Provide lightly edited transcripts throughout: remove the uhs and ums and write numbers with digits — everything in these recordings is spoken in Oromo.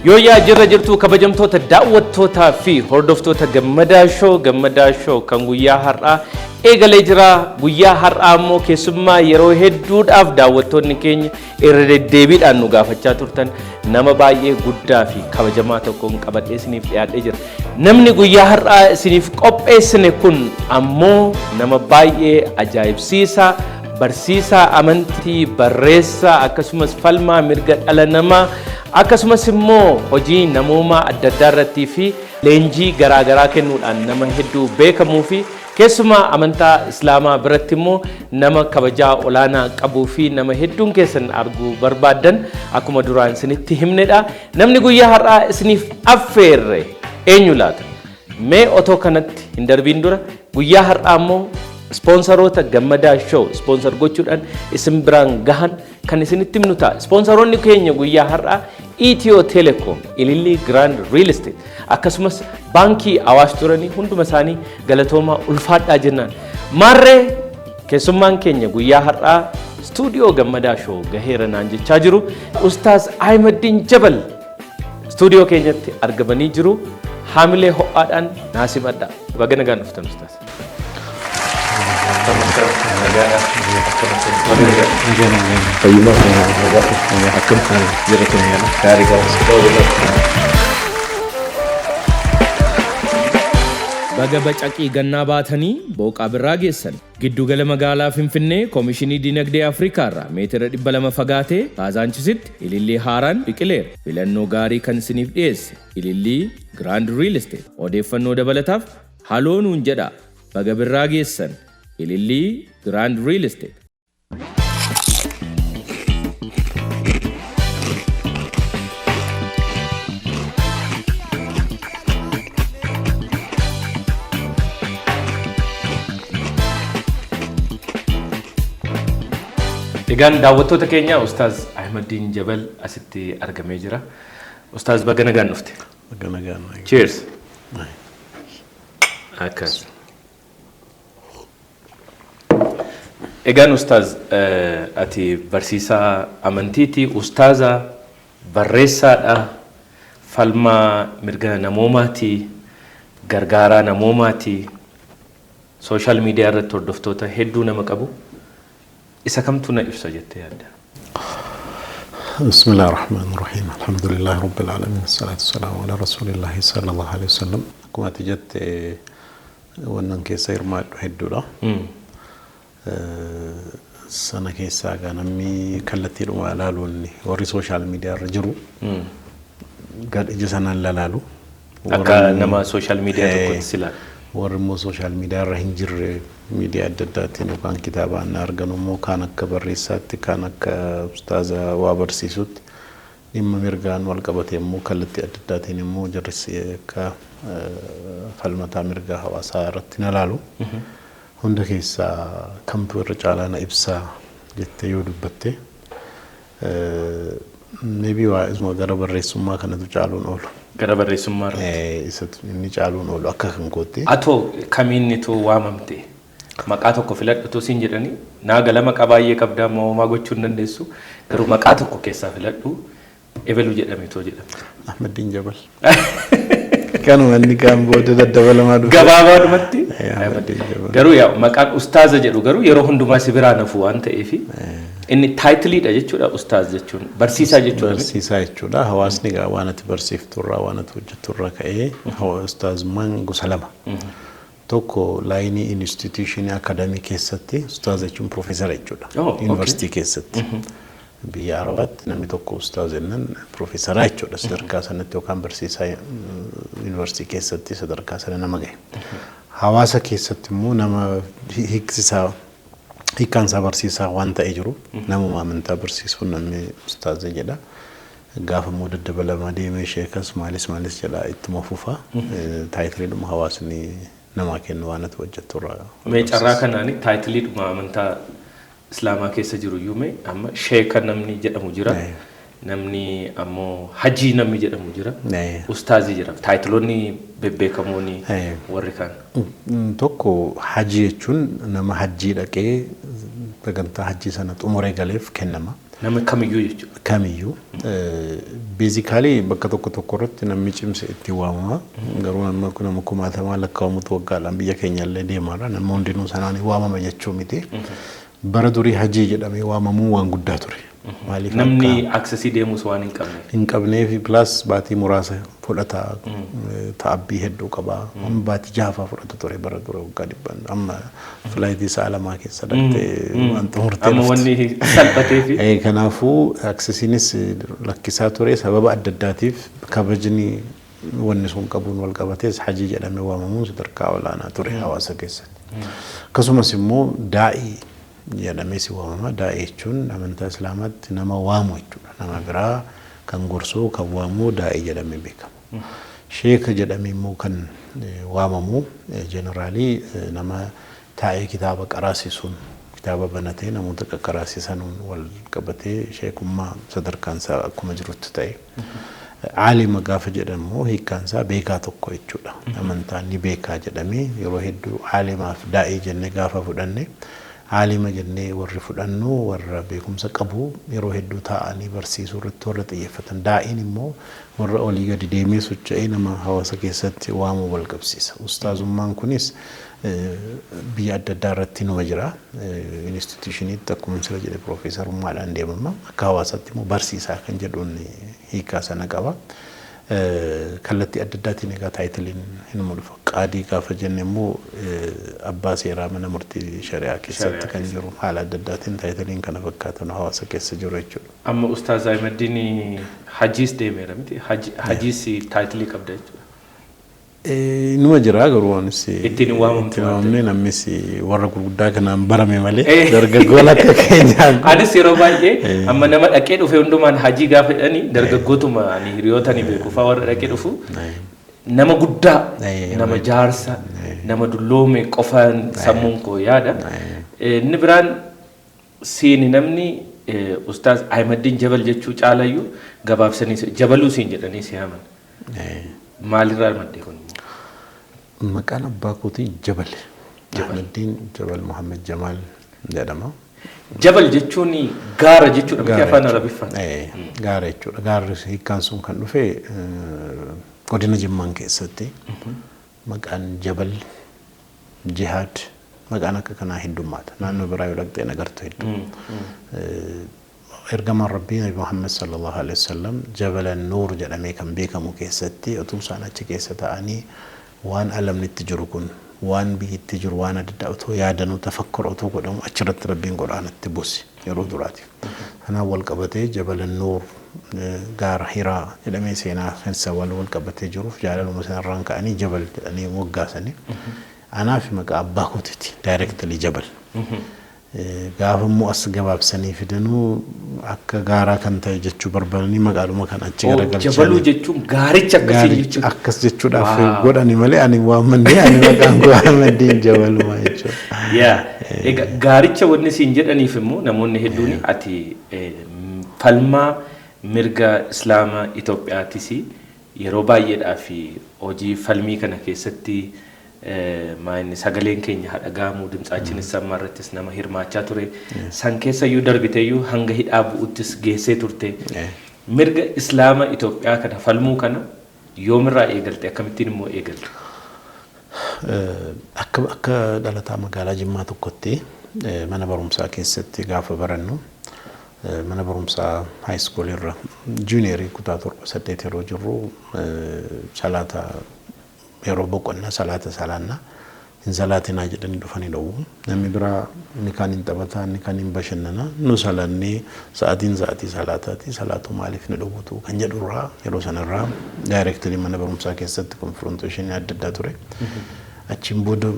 Yooyyaa, jirra jirtu kabajamtoota daawwattootaa fi hordoftoota Gammadaa Show. Gammadaa Show kan guyyaa har'aa eegalee jira. Guyyaa har'aa immoo keessummaa yeroo hedduudhaaf daawwattoonni keenya irra deddeebiidhaan nu gaafachaa turtan, nama baay'ee guddaa fi kabajamaa tokkoon qabadhee isiniif dhiyaadhee jira. Namni guyyaa har'aa isiniif qopheessine kun ammoo nama baay'ee ajaa'ibsiisaa, barsiisaa amantii, barreessaa, akkasumas falmaa mirga dhala namaa, akkasumas immoo hojii namoomaa adda addaa irrattii fi leenjii garaagaraa kennuudhaan nama hedduu beekamuu fi keessumaa amantaa Islaamaa biratti immoo nama kabajaa olaanaa qabuu fi nama hedduun keessan arguu barbaaddan akkuma duraan isinitti himnedha. Namni guyyaa har'aa isiniif affeerre eenyu laata? Mee otoo kanatti hin darbiin dura, guyyaa har'aa immoo ispoonsaroota Gammadaa Show sponsor gochuudhaan isin biraan gahan kan isinitti himnu ta'a. Ispoonsaroonni keenya guyyaa har'aa Ethio Telecom, Ilillii Grand Real Estate, akkasumas Baankii Awaash turanii, hunduma isaanii galatoomaa, ulfaadhaa jennaan. Maarree, keessummaan keenya guyyaa har'aa istuudiyoo Gammadaa Show gaheera naan jechaa jiru. Ustaaz Ahimadiin Jabal istuudiyoo keenyatti argamanii jiru. Haamilee ho'aadhaan naa simadha. Baga nagaan dhuftan, Ustaaz. Fayyummaa, akkam jira? Gaarii gaarii. Baga bacaqii gannaa baatanii booqaa birraa geessan. Giddugala magaalaa Finfinnee, Koomishinii Dinagdee Afrikaa irraa meetira 200 fagaatee Kaazaanchisitti Ilillii haaraan biqileera. Filannoo gaarii kan isiniif dhiyeesse Ilillii Grand Real Estate. Odeeffannoo dabalataaf haloo nuun jedhaa. Baga birraa geessan. Ilillii Grand Real Estate. Egaan daawwattoota keenya, Ustaaz Ahmadiin Jabal asitti argamee jira. Ustaaz, baga nagaan dhufte. Baga nagaan. Cheers. Akkas. Egaan Ustaaz, ati barsiisaa amantiiti, ustaaza, barreessaadha, falmaa mirga namoomaati, gargaaraa namoomaati, social media irratti hordoftoota hedduu nama qabu. Isa kamtu na ibsa jettee yaadda? بسم الله الرحمن الرحيم، الحمد لله رب العالمين، الصلاة والسلام على رسول الله صلى الله عليه وسلم. Akkuma ati jette, wannan keessa hirmaadhu hedduudha. Sana keessaa egaa namni kallattiidhuma ilaaluun, warri social media irra jiru gad ija sanaan lalaalu. Akka nama social media tokkotti si ilaala. Warri immoo social media irra hin jirre, miidiyaa adda addaatiin yookaan kitaabaan arganu immoo, kaan akka barreessaatti, kaan akka ustaaza waa barsiisutti, dhimma mirgaan wal qabate immoo kallattii adda addaatiin immoo jarris akka falmataa mirgaa hawaasaa irratti na laalu. Hunda keessaa kamtu irra caalaa na ibsaa jettee yoo dubbatte, maybe waa isuma gara barreessummaa kanatu caaluun oolu. Gara barreessummaa irratti. Isatu inni caaluun oolu akka kan kootti. Atoo kamiinnitu waamamte? Maqaa tokko filadhutu siin jedhanii, naa gala, maqaa baay'ee qabdaa, homaa gochuu hin dandeessu. Garuu maqaa tokko keessaa filadhu, ebelu jedhametoo jedhamte. Ahmadiin Jabal. Kanuma inni kaan booda daddabalamaa dhufe. Gabaabaadhumatti. Ahmadiin Jabal. Garuu yaa maqaan ustaaza jedhu garuu yeroo hundumaa si biraa nafu waan ta'eef, inni titleiidha jechuudha, ustaaz jechuun barsiisaa jechuudha. Barsiisaa jechuudha. Hawaasni egaa waan ati barsiifturraa, waan ati hojjetturraa ka'ee, ustaazummaan gosa lama. Tokko lineii institutionii academy keessatti ustaaz jechuun piroofeesara jechuudha. Yuunivarsiitii keessatti. Biyya Arabaatti namni tokko ustaaz jennaan piroofeesara jechuudha. Sadarkaa sanatti yookaan barsiisaa yuunivarsiitii keessatti sadarkaa sana nama gahe. Hawaasa keessatti immoo nama hiiksisaa, hiikkaan isaa barsiisaa waan ta'ee jiru, namuma amantaa barsiisuun namni ustaaza jedha. Gaafa immoo daddabalamaa deemee sheekas maalis maalis jedha, ittuma fufa. Titleiidhuma hawaasni namaa kennu waan ati hojjettu irraa. Mee carraa kanaan titleiidhuma amantaa Islaamaa keessa jiru iyyuu, mee amma sheeka namni jedhamu jira. Namni ammoo hajii namni jedhamu jira. Ustaazii jira. Titleoonni bebbeekamoon warri kaan. Tokko hajii jechuun nama hajjii dhaqee sagantaa hajjii sana xumuree galeef kennama. Nama kamiyyuu jechuudha. Kamiyyuu. Basically bakka tokko tokko irratti namni cimse itti waamama. Garuu nama kumaatamaa lakkaa'amutu waggaadhaan biyya keenya illee deemaadha. Namni hundinuu sanaan waamama jechuu miti. Bara durii hajii jedhamee waamamuu waan guddaa ture. Maaliif namni access deemus waan hin qabne. Hin qabnee fi plus baatii muraasa fudhata, ta'abbii hedduu qaba. Amma baatii 6 fudhata ture bara dura waggaa 100. Amma flight sa'a 2 keessa dhaqxee waan xumurtee Amma wanni salphatee fi. Kanaafuu accessiinis lakkisaa ture. Sababa adda addaatiif kabajni wanni sun qabuun wal qabatees hajii jedhamee waamamuun sadarkaa olaanaa ture hawaasa keessatti. Akkasumas immoo daa'ii jedhamee si waamama. Daa'ii jechuun amantaa Islaamaatti nama waamu jechuudha. Nama biraa kan gorsuu, kan waamu daa'ii jedhamee beekama. Sheeka jedhamee immoo kan waamamu generally nama taa'ee kitaaba qaraasisuun, kitaaba banatee namoota qaqqaraasisanuun wal qabatee sheekummaa sadarkaan isaa akkuma jirutti ta'e. Aalima gaafa jedhamu hiikkaan isaa beekaa tokko jechuudha. Amantaan ni beekaa jedhamee yeroo hedduu aalimaaf daa'ii jennee gaafa fudhanne, aalima jennee warri fudhannu warra beekumsa qabu, yeroo hedduu taa'anii barsiisuu irratti warra xiyyeeffatan. Daa'iin immoo warra olii gadi deemee socho'ee nama hawaasa keessatti waamuu wal qabsiisa. Ustaazummaan kunis biyya adda addaa irratti numa jira. Institutioniitti akkuma sira jedhe piroofeesarummaadhaan deemama. Akka hawaasaatti immoo barsiisaa kan jedhuun hiikaa sana qaba. Kallattii adda addaatiin egaa titleiin hinuma dhufa. Qaadii gaafa jenne immoo abbaa seeraa mana murtii shari'aa keessatti kan jiru, haala adda addaatiin titleiin kana fakkaatan hawaasa keessa jiru jechuudha. Amma Ustaaz Ahmediin hajiis deemeera miti? Hajiis title qabda jechuudha. Numa jira, garuu anis Ittiin hin waamamtu. Ittiin waamamne. Namnis warra gurguddaa kanaan barame malee dargaggoon akka keenyaa. Anis yeroo baay'ee amma nama dhaqee dhufe hundumaan hajii gaafa jedhanii, dargaggootuma ani hiriyoota ni beeku fa'aa warra dhaqee dhufu, nama guddaa, nama jaarsa, nama dulloome qofaan sammuun koo yaada. Inni biraan siini namni Ustaaz Ahmediin Jabal jechuu caalayyuu gabaabsanii Jabaluu siin jedhanii si yaaman. Maalirraa madde kun? Maqaan abbaa kootii Jabal. Ahmediin Jabal Muhammad Jamaal jedhama. Jabal jechuun gaara jechuudha miti afaan Arabiffaan? Gaara jechuudha. Gaarri hiikkaan sun kan dhufe godina Jimmaan keessatti maqaan Jabal, Jihaad, maqaan akka kanaa heddummaata. Naannoo biraa yoo dhaqxee agartu hedduu. Ergamaan Rabbii Nabi Muhammad sallallahu alaihi wasallam Jabala Nuur jedhamee kan beekamu keessatti utuu isaan achi keessa ta'anii waan alamni itti jiru kun, waan biyyi jiru, waan adda addaa otoo yaadanuu, tafakkur otoo godhamu, achirratti Rabbiin Qur'aanatti buuse yeroo duraatiif. Kanaaf wal qabatee Jabala Nuur, gaara Hiraa jedhamee seenaa keessa wal qabatee jiruuf jaalaluma sanarraan ka'anii Jabal jedhanii moggaasanii. Anaaf maqaa abbaa kootiiti directly Jabal. Gaafa immoo as gabaabsanii fidanuu akka gaaraa kan ta'e jechuu barbaadanii maqaadhuma kan achi garagalchanii. Jabaluu jechuun gaaricha akkasii jechuudha. Akkas jechuudhaaf godhani malee ani waamannee, ani maqaan koo Ahmediin Jabaluma jechuudha. Yaa, egaa gaaricha wanni siin jedhaniif immoo namoonni hedduun ati falmaa mirga Islaama Itoophiyaatis yeroo baay'eedhaaf hojii falmii kana keessatti maayinni sagaleen keenya haa dhaga'amu dimtsaachinis sammaa irrattis nama hirmaachaa ture. San keessa iyyuu darbiteeyyuu hanga hidhaa bu'uttis geessee turte. Mirga Islaama Itoophiyaa kana falmuu kana yoomirraa eegalte? Akkamittiin immoo eegalte? Akka dhalataa magaalaa Jimmaa tokkotti mana barumsaa keessatti gaafa barannu, mana barumsaa high school irra junior kutaa 7, 8 yeroo jirru, salaata yeroo boqonnaa salaata salaannaa, hin salaatinaa jedhanii dhufanii dhowwu. Namni biraa inni kaan hin taphataa, inni kaan hin bashannanaa. Nu salannee sa'aatiin sa'aatii salaataati, salaatu maaliif nu dhowwutu kan jedhurraa yeroo sanarraa directly mana barumsaa keessatti confrontation adda addaa ture. Achiin booda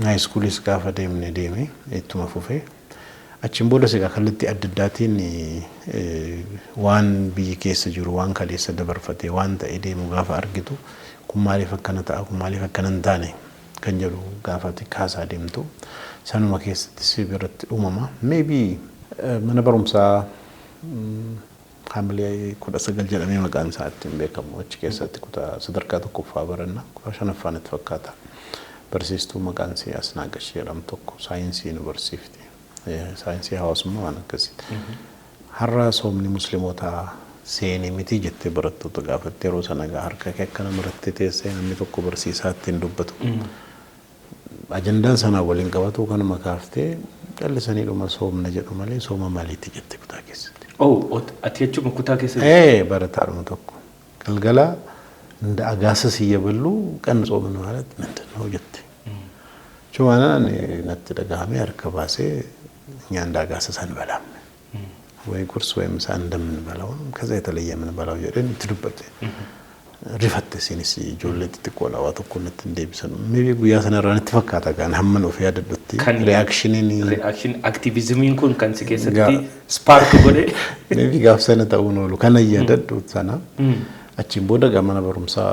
high schoolis gaafa deemne deeme ittuma fufee. Achiin booda egaa kallattii adda addaatiin waan biyyi keessa jiru, waan kaleessa dabarfatee, waan ta'e deemu gaafa argitu, kun maaliif akkana ta'a, kun maaliif akkana hin taane kan jedhu gaafati kaasaa deemtu sanuma keessatti si biratti uumama. Maybe mana barumsaa Haamilee 19 jedhamee maqaan isaa ittiin beekamu achi keessatti kutaa sadarkaa tokkoffaa baranna, kutaa shanaffaa natti fakkaata. Barsiistuu maqaan ishee Asnaaqash jedhamu tokko saayinsii nu barsiifti. Saayinsii hawaasummaa waan akkasiiti. Har'a soomni musliimotaa seenee miti jettee barattoota gaafatte. Yeroo sana egaa harka kee akkana marattee teessee namni tokko barsiisaa ittiin dubbatu. Ajandaan sanaa waliin qabatu kanuma kaaftee callisaniidhuma soomna jedhu malee sooma maaliitti jette kutaa keessatti. Oh, ati jechuun kutaa keessa? Ee, barataadhuma tokko. Galgala እንደ አጋሰስ እየበሉ ቀን ጾምን ማለት ምንድን ነው jette. Chumaanaan natti dhagahame, harka baasee እኛ እንደ አጋሰስ አንበላም ወይ ቁርስ ወይም ምሳ እንደምንበላው ነው፣ ከዛ የተለየ የምንበላው jedheen itti dubbate. Rifatte isinis, ijoollee xixiqqoodha, waa tokko natti hin deebisan. Maybe guyyaa sanarraa natti fakkaata gaan hamman of yaadadhutti. Reactioniin Reaction activismiin kun kan si keessatti spark godhe. Maybe gaaf sana ta'uun oolu kana yaadadhu sana. Achiin booda gaa mana barumsaa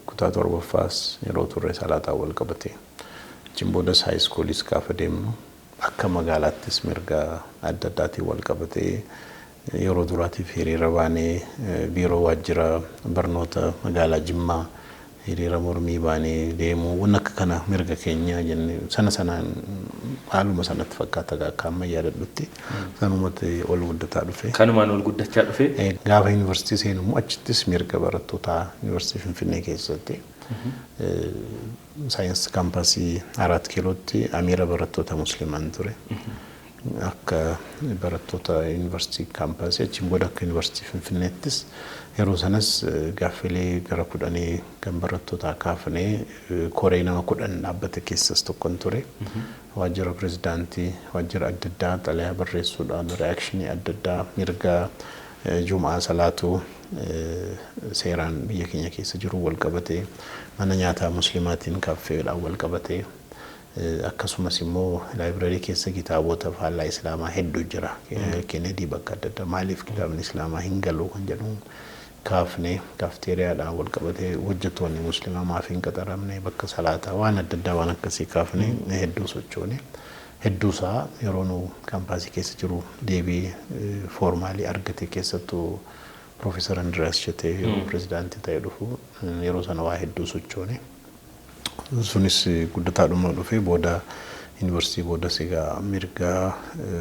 kutaa torbaffaas yeroo turre salaataa wal qabate. Achiin boodas high schoolis gaafa deemnu akka magaalaattis mirga adda addaatiin wal qabatee yeroo duraatiif hiriira baanee biiroo waajjira barnoota magaalaa Jimmaa hiriira mormii baanee deemuu, waan akka kana mirga keenya jennee sana sanaan haaluma sanatti fakkaata akka amma yaadadhutti sanumatti ol guddataa dhufe. Kanumaan ol guddachaa dhufe. Gaafa yuunivarsiitii seenu immoo achittis mirga barattootaa yuunivarsiitii Finfinnee keessatti science campusii Arat Kiilootti amiira barattoota musliimaan ture. Akka barattoota yuunivarsiitii campusii, achiin booda akka yuunivarsiitii Finfinneettis yeroo sanas gaaffilee gara 10 kan barattootaa kaafnee koree nama 10 dhaabbate keessas tokkon ture. Waajjira pirezidaantii, waajjira adda addaa xalayaa barreessuudhaan reactionii adda addaa mirga jumaa salaatuu seeraan biyya keenya keessa jiru wal qabatee, mana nyaataa muslimaatiin kaaffeedhaan wal qabatee, akkasumas immoo library keessa kitaabota faallaa islaamaa hedduu jira. Kennedy bakka adda addaa maaliif kitaabni islaamaa hin galu kan jedhu kaafne, kaafteeriyaadhaan wal qabatee hojjettoonni musliimaa maaf hin qaxaramne, bakka salaataa waan adda addaa waan akkasii kaafne hedduu sochoone. Hedduusaa yeroo nu campusii keessa jiru deebii formalii argate, keessattuu Piroofeesar Andiriyaas Shetee yeroo pirezidaantii ta'ee dhufu yeroo sana waa hedduu sochoone. Sunis guddataadhuma dhufee booda yuunivarsiitii boodas egaa mirga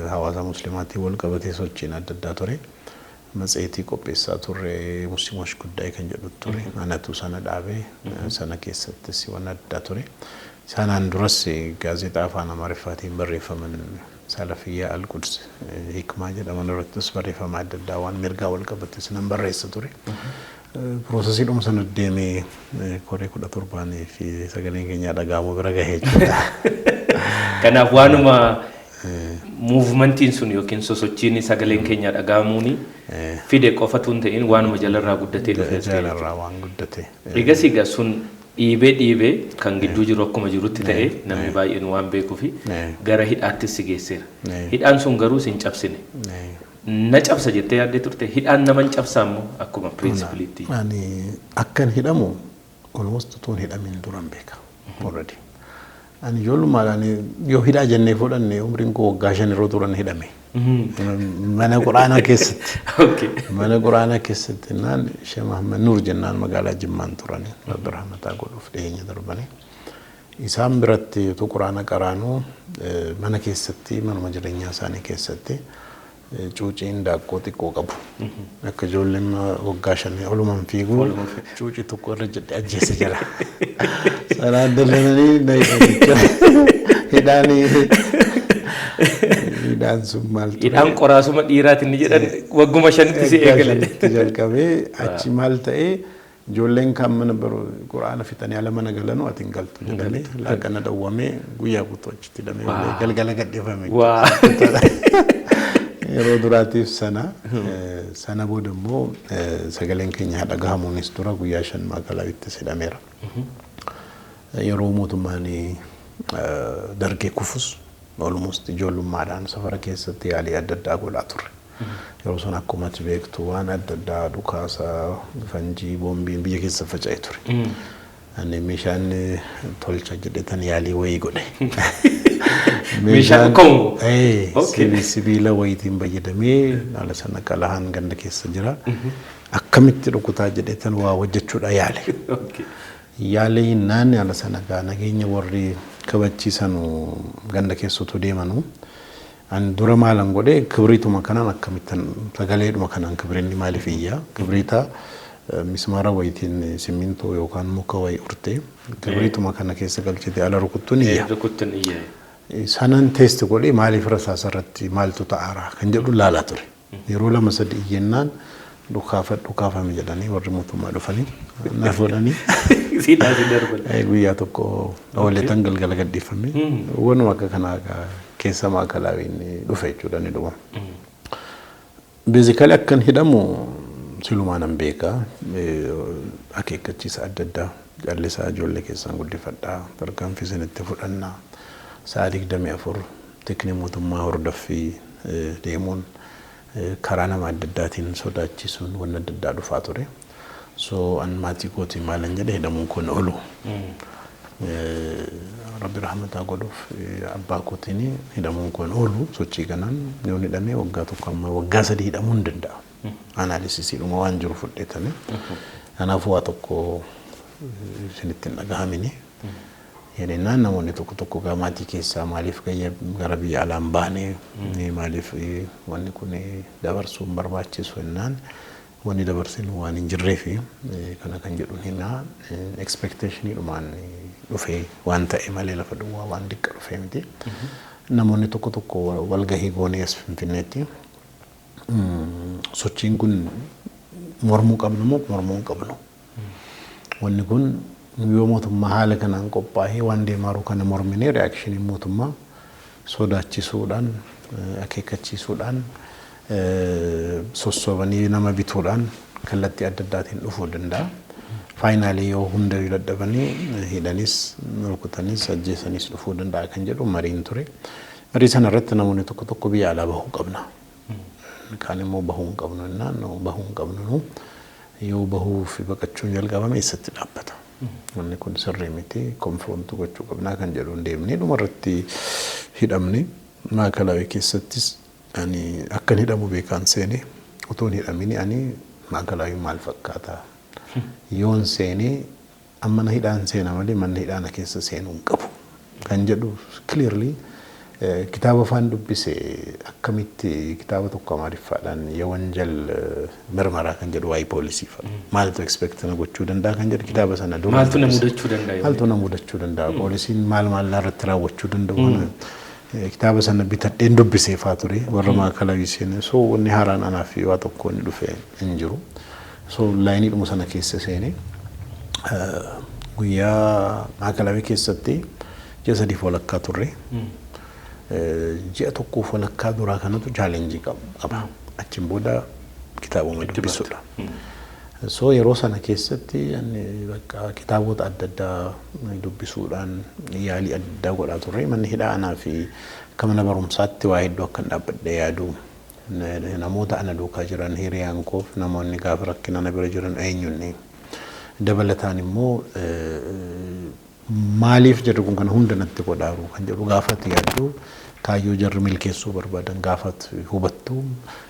hawaasa musliimaatiin wal qabatee sochiin adda addaa ture. Matseetii qopheessaa turre, Musliimosh Guddaa kan jedhu ture. Anatu sana dhaabee sana keessattis waan adda addaa ture. Sanaan duras gaazexaa afaan Amaariffaatiin barreeffaman Salafiyyaa, Alquds, Hikmaa jedhaman irrattis barreeffama adda addaa waan mirgaa wal qabates nan barreessa ture. Processiidhuma sana deemee koree 17nii fi sagaleen keenya dhaga'amuu bira gahee jechuudha. Kanaaf waanuma movementiin sun yookiin sosochiin sagaleen keenya dhaga'amuuni fide qofatu hin ta'in, waanuma jalarraa guddatee dhufe. Jalarraa waan guddate. Egas egaa sun dhiibee dhiibee kan gidduu jiru akkuma jirutti ta'e, namni baay'een waan beekuufi gara hidhaattis si geesseera. Hidhaan sun garuu si hin cabsine. Na cabsa jettee yaaddee turte? Hidhaan nama hin cabsaa immoo akkuma principleiitti? Ani akkan hidhamu almost utuu hin hidhamin duran beeka already. Ani ijoollummaadhaan yoo hidhaa jennee fudhanne umriin koo waggaa 5 yeroo turan hidhame. Mana quraanaa keessatti. Mana quraanaa keessatti naan Sheekh Mahammed Nuur jennaan magaalaa Jimmaan turani. Rabbi rahmataa godhuuf, dhiyeenya darbanii. Isaan biratti utuu quraana qaraanuu mana keessatti, manuma jireenyaa isaanii keessatti cuuciin daaqqoo xiqqoo qabu. Akka ijoolleen waggaa 5 olumaan fiigu cuucii tokko irra jedhee ajjeese jira. Sanaan dallananii na hidhan. Hidhaan sun maal ture? Hidhaan qoraasuma dhiiraati inni jedhan wagguma 5tti si eegale. 5tti jalqabee achi maal ta'ee, ijoolleen kaan mana baru quraana fixanii ala mana galanu ati hin galtu jedhanii laaqana dhawwamee guyyaa guutuu achitti hidhamee galgala gadhiifame. Yeroo duraatiif sana. Sana booda immoo sagaleen keenya dhagahamuunis dura guyyaa 5 maakalaawittis hidhameera. Yeroo mootummaan dargee kufus almost ijoollummaadhaan safara keessatti yaalii adda addaa godhaa turre. Yeroo sana akkuma ati beektu waan adda addaa, dhukaasa, fanjii, boombiin biyya keessa faca'ee ture. Ani meeshaan tolcha jedhetan yaalii wayii godhe. Meeshaa dhukamu? Sibiila wayiitiin fayyadamee haala sana qalahaan ganda keessa jira. Akkamitti dhukutaa jedhetan waa hojjechuudha yaale. Yaalee hinnaan haala sana gaa nageenya warri kabachiisanu ganda keessattuu deemanu An dura maalan godhee, kibriituma kanaan akkamittan, sagaleedhuma kanaan kibriinni maaliif iyyaa? Kibriita mismaara wayitiin simmintoo yookaan muka wayii urtee kibriituma kana keessa galchite ala rukuttuun iyya. Rukuttuun iyya. Sanan test godhee maaliif rasaasa irratti maaltu ta'aara kan jedhu laalaa ture. Yeroo lama sadi iyyennaan dhukaafame jedhanii warri mootummaa dhufanii na fuudhanii. Siidhaa si darban. Guyyaa tokko ooletan galgala gadhiifame. Wanuma akka kanaa keessa maakalaawwiin dhufe jechuudha ni dhuma. Basically akkan hidhamu silumaa nan beeka. Akeekkachiisa adda addaa, callisaa, ijoollee keessan guddifadhaa, tarkaanfii isinitti fudhannaa, sa'a 24 tikni mootummaa hordoffii deemuun, karaa nama adda addaatiin sodaachisuun wanna adda addaa dhufaa ture. So an maatii kootiin maalan jedhe, hidhamuun kun oolu. Rabbi rahmataa godhuuf abbaa kootiin, hidhamuun kun oolu, sochii kanaan yoon hidhamee waggaa 1 amma waggaa 3 hidhamuu hin danda'a. Analysisiidhuma waan jiru fudhetame. Kanaafuu waa tokko isinitti hin dhagahamini. Jedhennaan namoonni tokko tokko gaa maatii keessaa maaliif gara biyya alaan baane, maaliif wanni kun dabarsuun barbaachisu jennaan, wanni dabarsinu waan hin jirreefi kana kan jedhu himaa, expectationiidhumaan dhufee waan ta'e malee lafa duwwaa waan diqqa dhufee miti. Namoonni tokko tokko walgahii goonee as Finfinneetti sochiin kun mormuu qabnu moo mormuu hin qabnu? Wanni kun yoo mootummaa haala kanaan qophaa'ee waan deemaa jiru kana morminee, reactioniin mootummaa sodaachisuudhaan, akeekkachiisuudhaan, sossobanii nama bituudhaan kallattii adda addaatiin dhufuu danda'a. Finally yoo hunda dadhabanii hidhanis, rukutanis, ajjeesanis dhufuu danda'a kan jedhu mariin ture. Marii sana irratti namoonni tokko tokko biyya alaa bahuu qabna. Kaan immoo bahuu hin qabnu jennaan, bahuu hin qabnu, yoo bahuu fi baqachuun jalqabame eessatti dhaabbata? Wanni kun sirrii miti, confront gochuu qabnaa kan jedhu hin deemnee dhumarratti hidhamne. Maakalaawii keessattis ani akkan hidhamu beekaan seene. Utuu hin hidhamini ani maakalaawii maal fakkaata? Yoon seenee amma mana hidhaan seena malee mana hidhaana keessa seenuu hin qabu kan jedhu clearly kitaaba afaan dubbise. Akkamitti kitaaba tokko Amaariffaadhaan የወንጀል ምርመራ kan jedhu, waa'ee poolisii fa'a maaltu expect na gochuu danda'a kan jedhu kitaaba sana dura. Maaltu na mudachuu danda'a? Maaltu na mudachuu danda'a? Poolisiin maal maal irratti raawwachuu danda'u? Kitaaba sana bitadheen dubbisee faa ture warra maakalaawii seene. So wanni haaraan anaaf waa tokko inni dhufe hin jiru. So lineiidhuma sana keessa seene. Guyyaa maakalaawii keessatti ji'a 3f walakkaa turre. Ji'a 1f walakkaa duraa kanatu challenge qaba. Achiin booda kitaabuma dubbisuudha. So yeroo sana keessatti bakka kitaabota adda addaa dubbisuudhaan yaalii adda addaa godhaa turre. Manni hidhaa anaa fi akka mana barumsaatti waa hedduu akkan dhaabbadhee yaadu, namoota ana duukaa jiran, hiriyaan koof namoonni gaafa rakkina na bira jiran eenyunni, dabalataan immoo maaliif jarri kun kana hunda natti godhaaru kan jedhu gaafatti yaaddu, kaayyoo jarri milkeessuu barbaadan gaafat hubattu,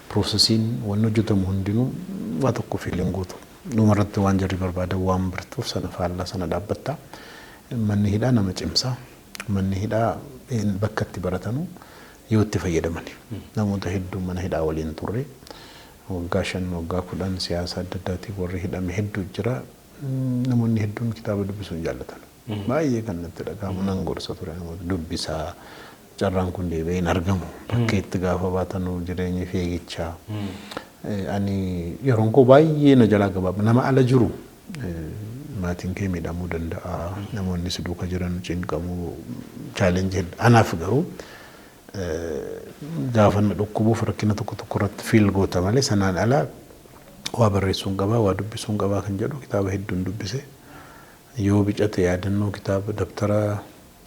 processiin wanni hojjetamu hundinuu waa tokko feeling guutu. Dhumarratti waan jarri barbaadan waan bartuuf sana faallaa sana dhaabbatta. Manni hidhaa nama cimsa. Manni hidhaa bakka itti baratanu yoo itti fayyadaman. Namoota hedduu mana hidhaa waliin turre. Waggaa 5, waggaa 10 siyaasa adda addaatiin warri hidhame hedduu jira. Namoonni hedduun kitaaba dubbisuu hin jaallatan. Baay'ee kan natti dhaga'amu, nan gorsa ture namoota, dubbisaa, carraan kun deebi'ee hin argamu. Bakka itti gaafa baatanu jireenyi fiigichaa. Ani yeroon koo baay'ee na jalaa gabaaba. Nama ala jiru maatiin kee miidhamuu danda'a. Namoonni si duuka jiran cinqamuu, challenge. Anaaf garuu gaafa na dhukkubuuf rakkina tokko tokko irratti feel goota malee sanaan ala waa barreessuun qabaa, waa dubbisuun qabaa kan jedhu kitaaba hedduun dubbise. Yoo bicate yaadannoo kitaaba dabtara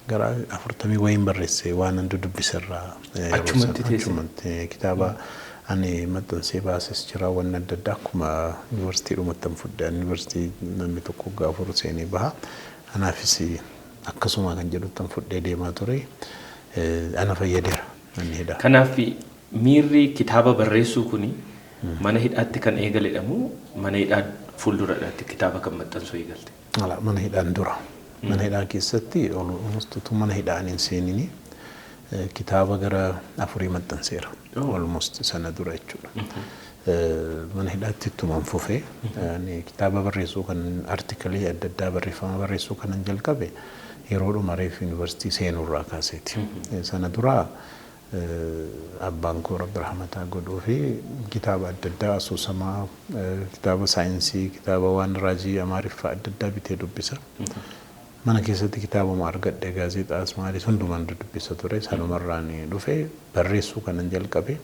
gara 40 wayiin barreesse waan an dubbise irraa. Achumatti teesse? Achumatti kitaaba ani maxxansee baases jira, wanni adda addaa akkuma yuunivarsiitii dhumattan fudhe. Yuunivarsiitii namni tokko gaafa seenee baha. Anaafis akkasuma kan jedhuttan fudhee deemaa ture. Ana fayyadeera manni hidhaa. Kanaaf miirri kitaaba barreessuu kuni mana hidhaatti kan eegaledha moo mana hidhaa fuulduradhaatti kitaaba kan maxxansuu eegalte? Ala, mana hidhaan dura. Mana hidhaa keessatti almost utuu mana hidhaan hin seenini Kitaaba gara afurii maxxanseera. Almost sana dura jechuudha. Mana hidhaatti ittumaan fufee kitaaba barreessuu kan, article adda addaa, barreeffama barreessuu kanan jalqabe yeroodhuma reef yuunivarsiitii seenurraa kaaseeti. Sana duraa abbaan koo Rabbi rahmataa godhuu fi kitaaba adda addaa, asoosamaa, kitaaba saayinsii, kitaaba waan raajii Amaariffaa adda addaa bitee dubbisa. Mana keessatti kitaabuma argadhe, gaazexaas maalis hundumaan dubbisa ture. Sanumarraan dhufe barreessuu kanan jalqabe.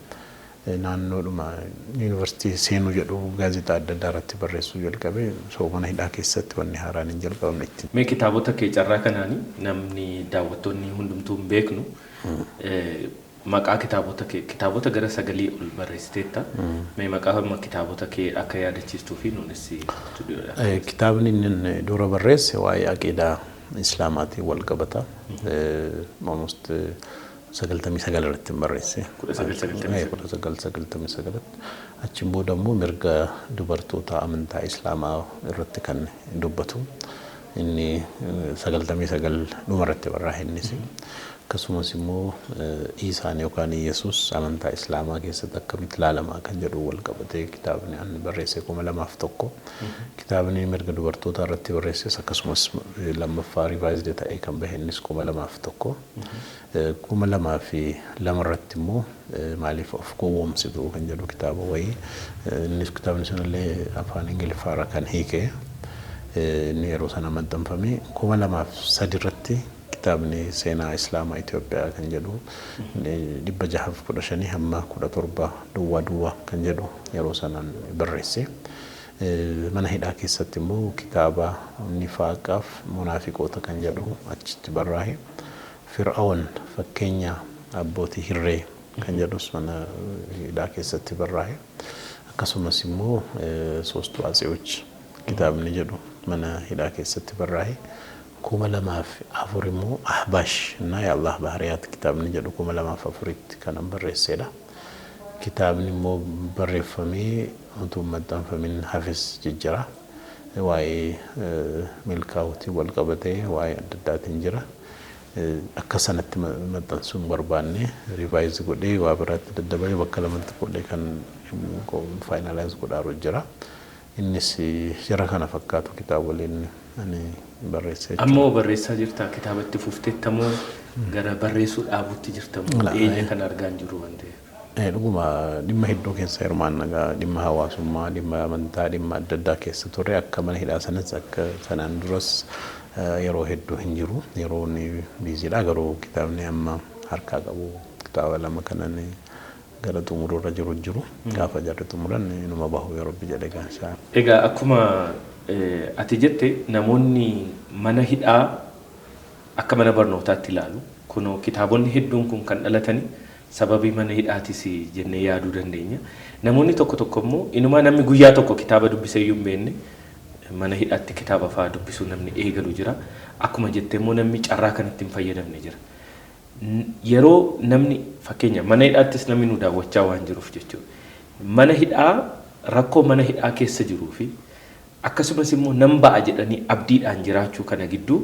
Naannoodhuma yuunivarsiitii seenuu jedhu gaazexaa adda addaa irratti barreessuu jalqabe. So mana hidhaa keessatti wanni haaraan hin jalqabamne itti. Mee kitaabota kee carraa kanaanii namni daawwattoonni hundumtuu hin beeknu maqaa kitaabota kee, kitaabota gara sagalii ol barreessiteetta. Mee maqaa kitaabota kee akka yaadachiistuu fi nuunis stuudiyoodha. Kitaabni inni dura barreesse waa'ee aqiidaa Islaamaatiin wal qabata. Almost 99 irratti hin barreesse. 1999. 1999tti. Achiin booda immoo mirga dubartoota amantaa Islaamaa irratti kan dubbatu. Inni 99 dhuma irratti barraa'e innis. Akkasumas immoo Iisaan yookaan Yesuus amantaa Islaamaa keessatti akkamitti ilaalamaa kan jedhu wal qabatee kitaabni ani barreesse 2001. Kitaabni mirga dubartootaa irratti barreesses akkasumas lammaffaa revised ta'ee kan bahe innis 2001. 2002 irratti immoo "Maaliif of gowwoomsitu" kan jedhu kitaaba wayii, innis kitaabni sunillee afaan Ingiliffaarra kan hiike, inni yeroo sana maxxanfame. 2003 irratti kitaabni seenaa Islaamaa Itoophiyaa kan jedhu 615 hamma 1700 kan jedhu yeroo sanaan barreesse. Mana hidhaa keessatti immoo kitaaba nifaaqaaf munaafiqoota kan jedhu achitti barraa'e. Fir'aawwan fakkeenya abbootii hirree kan jedhus mana hidhaa keessatti barraa'e. Akkasumas immoo ሶስቱ አፄዎች kitaabni jedhu mana hidhaa keessatti barraa'e. 2004 immoo Ahbaash እና የአላህ ባህሪያት kitaabni jedhu 2004tti kanan barreessedha. Kitaabni immoo barreeffamee utuu hin maxxanfamin hafes jijjira. Waa'ee milkaa'uutiin wal qabatee waa'ee adda addaatiin jira. Akka sanatti maxxansuu hin barbaanne, revise godhee waa biraatti daddabalee bakka lamatti godhee kan finalize godhaaru jira. Innis jara kana fakkaatu kitaaboleen ani barreesse. Ammoo barreessaa jirtaa? Kitaaba itti fufteettamoo gara barreessuu dhaabutti jirtamoo? Dhiyeenya kana argaa hin jiru waan ta'eef. Dhuguma dhimma hedduu keessa hirmaannaa, dhimma hawaasummaa, dhimma amantaa, dhimma adda addaa keessa turre. Akka mana hidhaa sanas akka sanaan duras yeroo hedduu hin jiru. Yeroo inni busy dha, garuu kitaabni amma harkaa qabu kitaaba lama kanan gara xumuruurra jiru jiru. Gaafa jarri xumuran inuma bahu yeroo Rabbi jedhe gaansaa. Egaa akkuma ati jette, namoonni mana hidhaa akka mana barnootaatti ilaalu. Kunoo kitaabonni hedduun kun kan dhalatanii sababii mana hidhaatis jennee yaaduu dandeenya. Namoonni tokko tokko immoo inumaa namni guyyaa tokko kitaaba dubbisee iyyuu hin beekne mana hidhaatti kitaaba fa'aa dubbisuu namni eegalu jira. Akkuma jettee immoo namni carraa kanatti hin fayyadamne jira. Yeroo namni fakkeenya mana hidhaattis namni nu daawwachaa waan jiruuf jechuudha. Mana hidhaa, rakkoo mana hidhaa keessa jiruu fi akkasumas immoo nan ba'a jedhanii abdiidhaan jiraachuu kana gidduu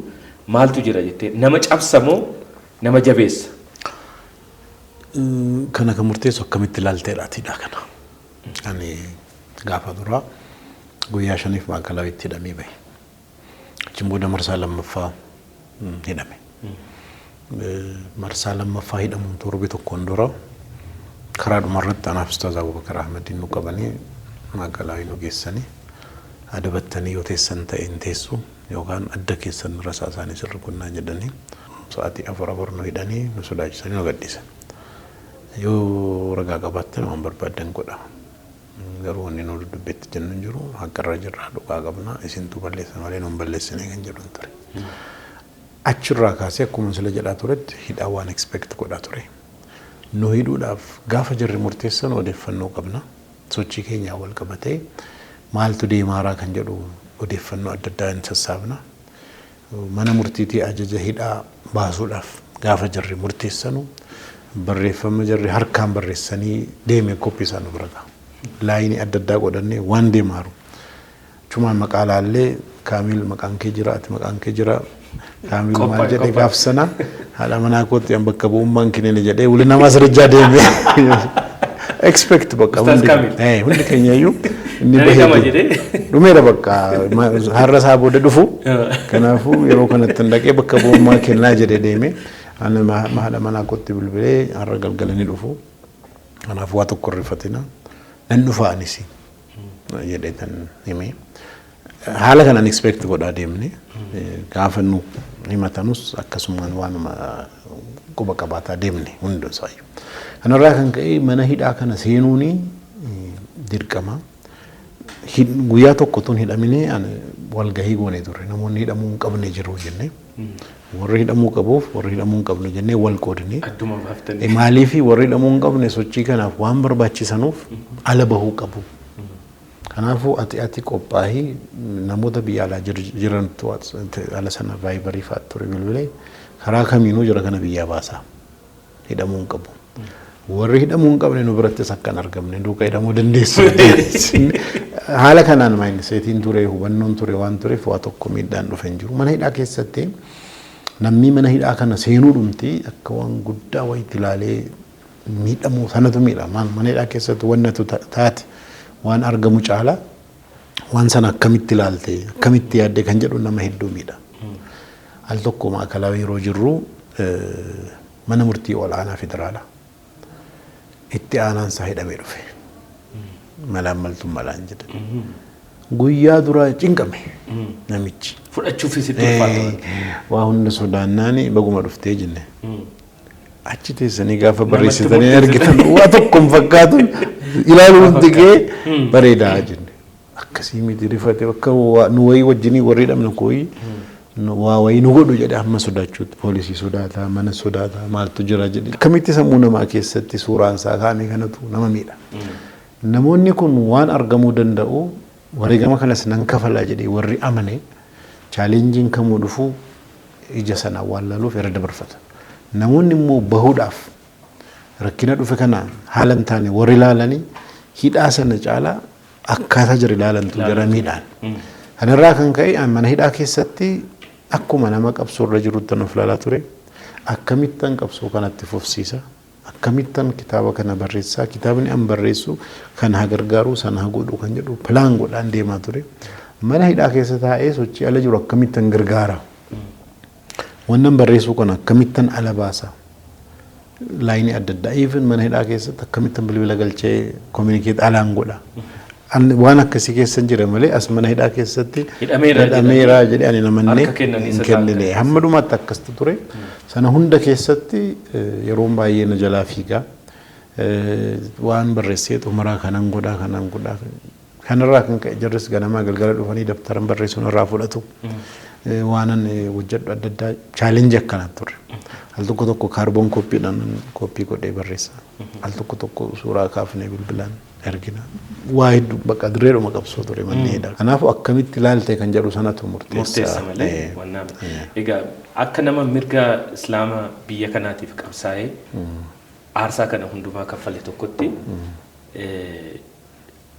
maaltu jira jettee, nama cabsamoo nama jabeessa? Kana kan murteessu akkamitti ilaalteedhaatiidha kana. Ani gaafa duraa guyyaa 5f maakalawitti hidhamee bahe. Achiin booda marsaa lammaffaa hidhame. Marsaa lammaffaa hidhamuun torbe tokkoon dura karaa dhumarratti anaaf Ustaaz Abubakar Ahmediin nu qabanii maakalaawii nu geessanii, adabattanii yoo teessan ta'e hin teessu yookaan adda keessan rasaa isaanii sirri kunnaa jedhanii, sa'aatii afur afur nu hidhanii, nu sodaachisanii nu gadhiisan. Yoo ragaa qabaattan waan barbaaddan godha. Garuu wanni nu dudubbeetti jennu hin jiru, haqarra jirra, dhugaa qabna, isintu balleessa malee nu hin balleessine kan jedhu ture. Achirraa kaasee akkuma sila jedhaa turetti hidhaa waan expect godhaa ture. Nu hidhuudhaaf gaafa jarri murteessan odeeffannoo qabna. Sochii keenyaa wal qabatee maaltu deemaaraa kan jedhu odeeffannoo adda addaa hin sassaabna. Mana murtiitii ajaja hidhaa baasuudhaaf gaafa jarri murteessanu barreeffama jarri harkaan barreessanii deeme koppii isaa nu bira ga'a. Line adda addaa godhannee waan deemaaru. Chumaan maqaa laallee, Kaamil maqaan kee jira, ati maqaan kee jira. Kaamil maal jedhe gaaf sana haadha manaa kootti an bakka bu'ummaan kennine jedhee wali nama asirra deeme. Expect bakka hundi keenya iyyuu inni bahee dhumeera bakka har'a isaa booda dhufu. Kanaafuu yeroo kanatti dhaqee bakka bu'ummaa kennaa jedhee deeme. Ani haadha manaa kootti bilbilee har'a galgala ni dhufu. Kanaafuu waa tokko rifatina. Nan dhufa anis jedhee tan hime. Haala kanaan expect godhaa deemne. Gaafa nu himatanus akkasumaan waanuma quba qabaataa deemne hunda isaayyuu. Kanarraa kan ka'e mana hidhaa kana seenuuni dirqama. Guyyaa tokko tun hidhamine walgahii goonee turre, namoonni hidhamuu hin qabne jiru jenne. Warri hidhamuu qabuuf warri hidhamuu hin qabne jennee wal qoodne. Adduma baaftanii. Maaliif warri hidhamuu hin qabne sochii kanaaf waan barbaachisanuuf ala bahuu qabu. Kanaafuu ati qophaa'ii namoota biyya alaa jirantu ala sana Viberii fa'aa ture bilbilee karaa kamiinuu jira kana biyyaa baasaa, hidhamuu hin qabu. Warri hidhamuu hin qabne nu birattis akka hin argamne duuka hidhamuu dandeessu. Haala kanaan mindsetiin ture, hubannoon ture waan tureef waa tokko miidhaan dhufe hin jiru. Mana hidhaa keessatti namni mana hidhaa kana seenuu dhumti akka waan guddaa wayitti ilaalee miidhamuu sanatu miidha. Mana hidhaa keessatti wannatu taate waan argamu caala waan sana akkamitti ilaalte, akkamitti yaadde kan jedhu nama hedduu miidha. Al tokko maakalaa yeroo jirru mana murtii ol'aanaa federaalaa itti aanaan isaa hidhamee dhufe. Malaan maltummaadhaan jedhe. Guyyaa duraa cinqame namichi. Fudhachuufis itti ulfaata. Waa hunda sodaannaani baguma dhuftee jenne. Achi teessanii gaafa barreessitanii argitan waa tokko hin fakkaatu, ilaaluu hundi kee bareedaa jenne. Akkasii miti, rifate akka nu wayii wajjinii warri hidhamne kooyi waa wayii nu godhu jedhe amma sodaachuutti, poolisii sodaataa, mana sodaataa, maaltu jira jedhe. Akkamitti sammuu namaa keessatti suuraan isaa kaa'ame kanatu nama miidha. Namoonni kun waan argamuu danda'u wareegama kanas nan kafalaa jedhee warri amane challengeiin kamuu dhufu ija sanaan waan laaluuf irra dabarfata. Namoonni immoo bahuudhaaf rakkina dhufe kana haala hin taane warri ilaalanii hidhaa sana caalaa akkaataa jira ilaalantu jara miidhaan. Kanarraa kan ka'e mana hidhaa keessatti akkuma nama qabsoo irra jirutti of ilaalaa ture. Akkamittan qabsoo kanatti fufsiisa? Akkamittan kitaaba kana barreessaa? Kitaabni an barreessu kan haa gargaaru, sana haa godhu kan jedhu plan godhaan deemaa ture. Mana hidhaa keessa taa'ee sochii ala jiru akkamittan gargaara? Wannan barreessuu kana akkamittan ala baasa? Lineii adda addaa even mana hidhaa keessatti akkamittan bilbila galchee communicate alaan godha? Waan akkasii keessa jira malee as mana hidhaa keessatti hidhameera jedhee ani namannee hin kennine. Hamma dhumaatti akkasitti ture. Sana hunda keessatti yeroon baay'ee na jalaa fiigaa. Waan barreessee xumuraa kanan godhaa kanan godhaa. Kanarraa kan ka'e jarris ganamaa galgala dhufanii dabtaran barreessuun irraa fudhatu. Waanan hojjedhu adda addaa challengeii akkanaa ture. Al tokko tokko carbon copydhaan copy godhee barreessa. Al tokko tokko suuraa kaafnee bilbilaan ergina. Waa hedduu bakka dirreedhuma qabsoo ture manni hidhaa. Kanaafuu akkamitti ilaalte kan jedhu sanatu murteessa. Murteessa malee wannaa. Egaa akka nama mirga islaama biyya kanaatiif qabsaa'ee aarsaa kana hundumaa kaffale tokkotti,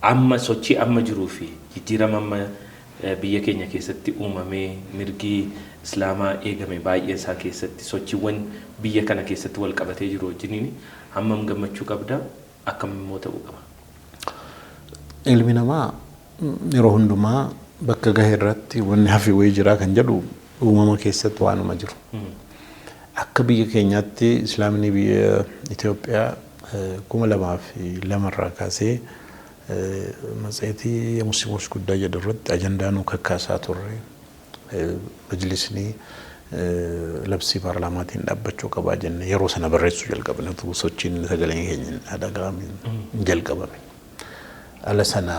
amma sochii amma jiruu fi jijjiirama amma biyya keenya keessatti uumamee mirgi islaamaa eegame baay'ee isaa keessatti sochiiwwan biyya kana keessatti wal qabatee jiru wajjiniin hammam gammachuu qabda, akkam immoo ta'uu qaba? Ilmi namaa yeroo hundumaa bakka gahe irratti wanni hafi wayii jira kan jedhu uumama keessatti waanuma jiru. Akka biyya keenyaatti islaamni biyya Itoophiyaa 2002rraa kaasee matseetii Musliimoos guddaa jedhu irratti ajandaa nu kakkaasaa turre. Majlisni labsii paarlaamaatiin dhaabbachuu qabaa jenne yeroo sana barreessuu jalqabne, utuu sochiin sagaleen keenya hin dhaga'amin hin jalqabame. Ala sana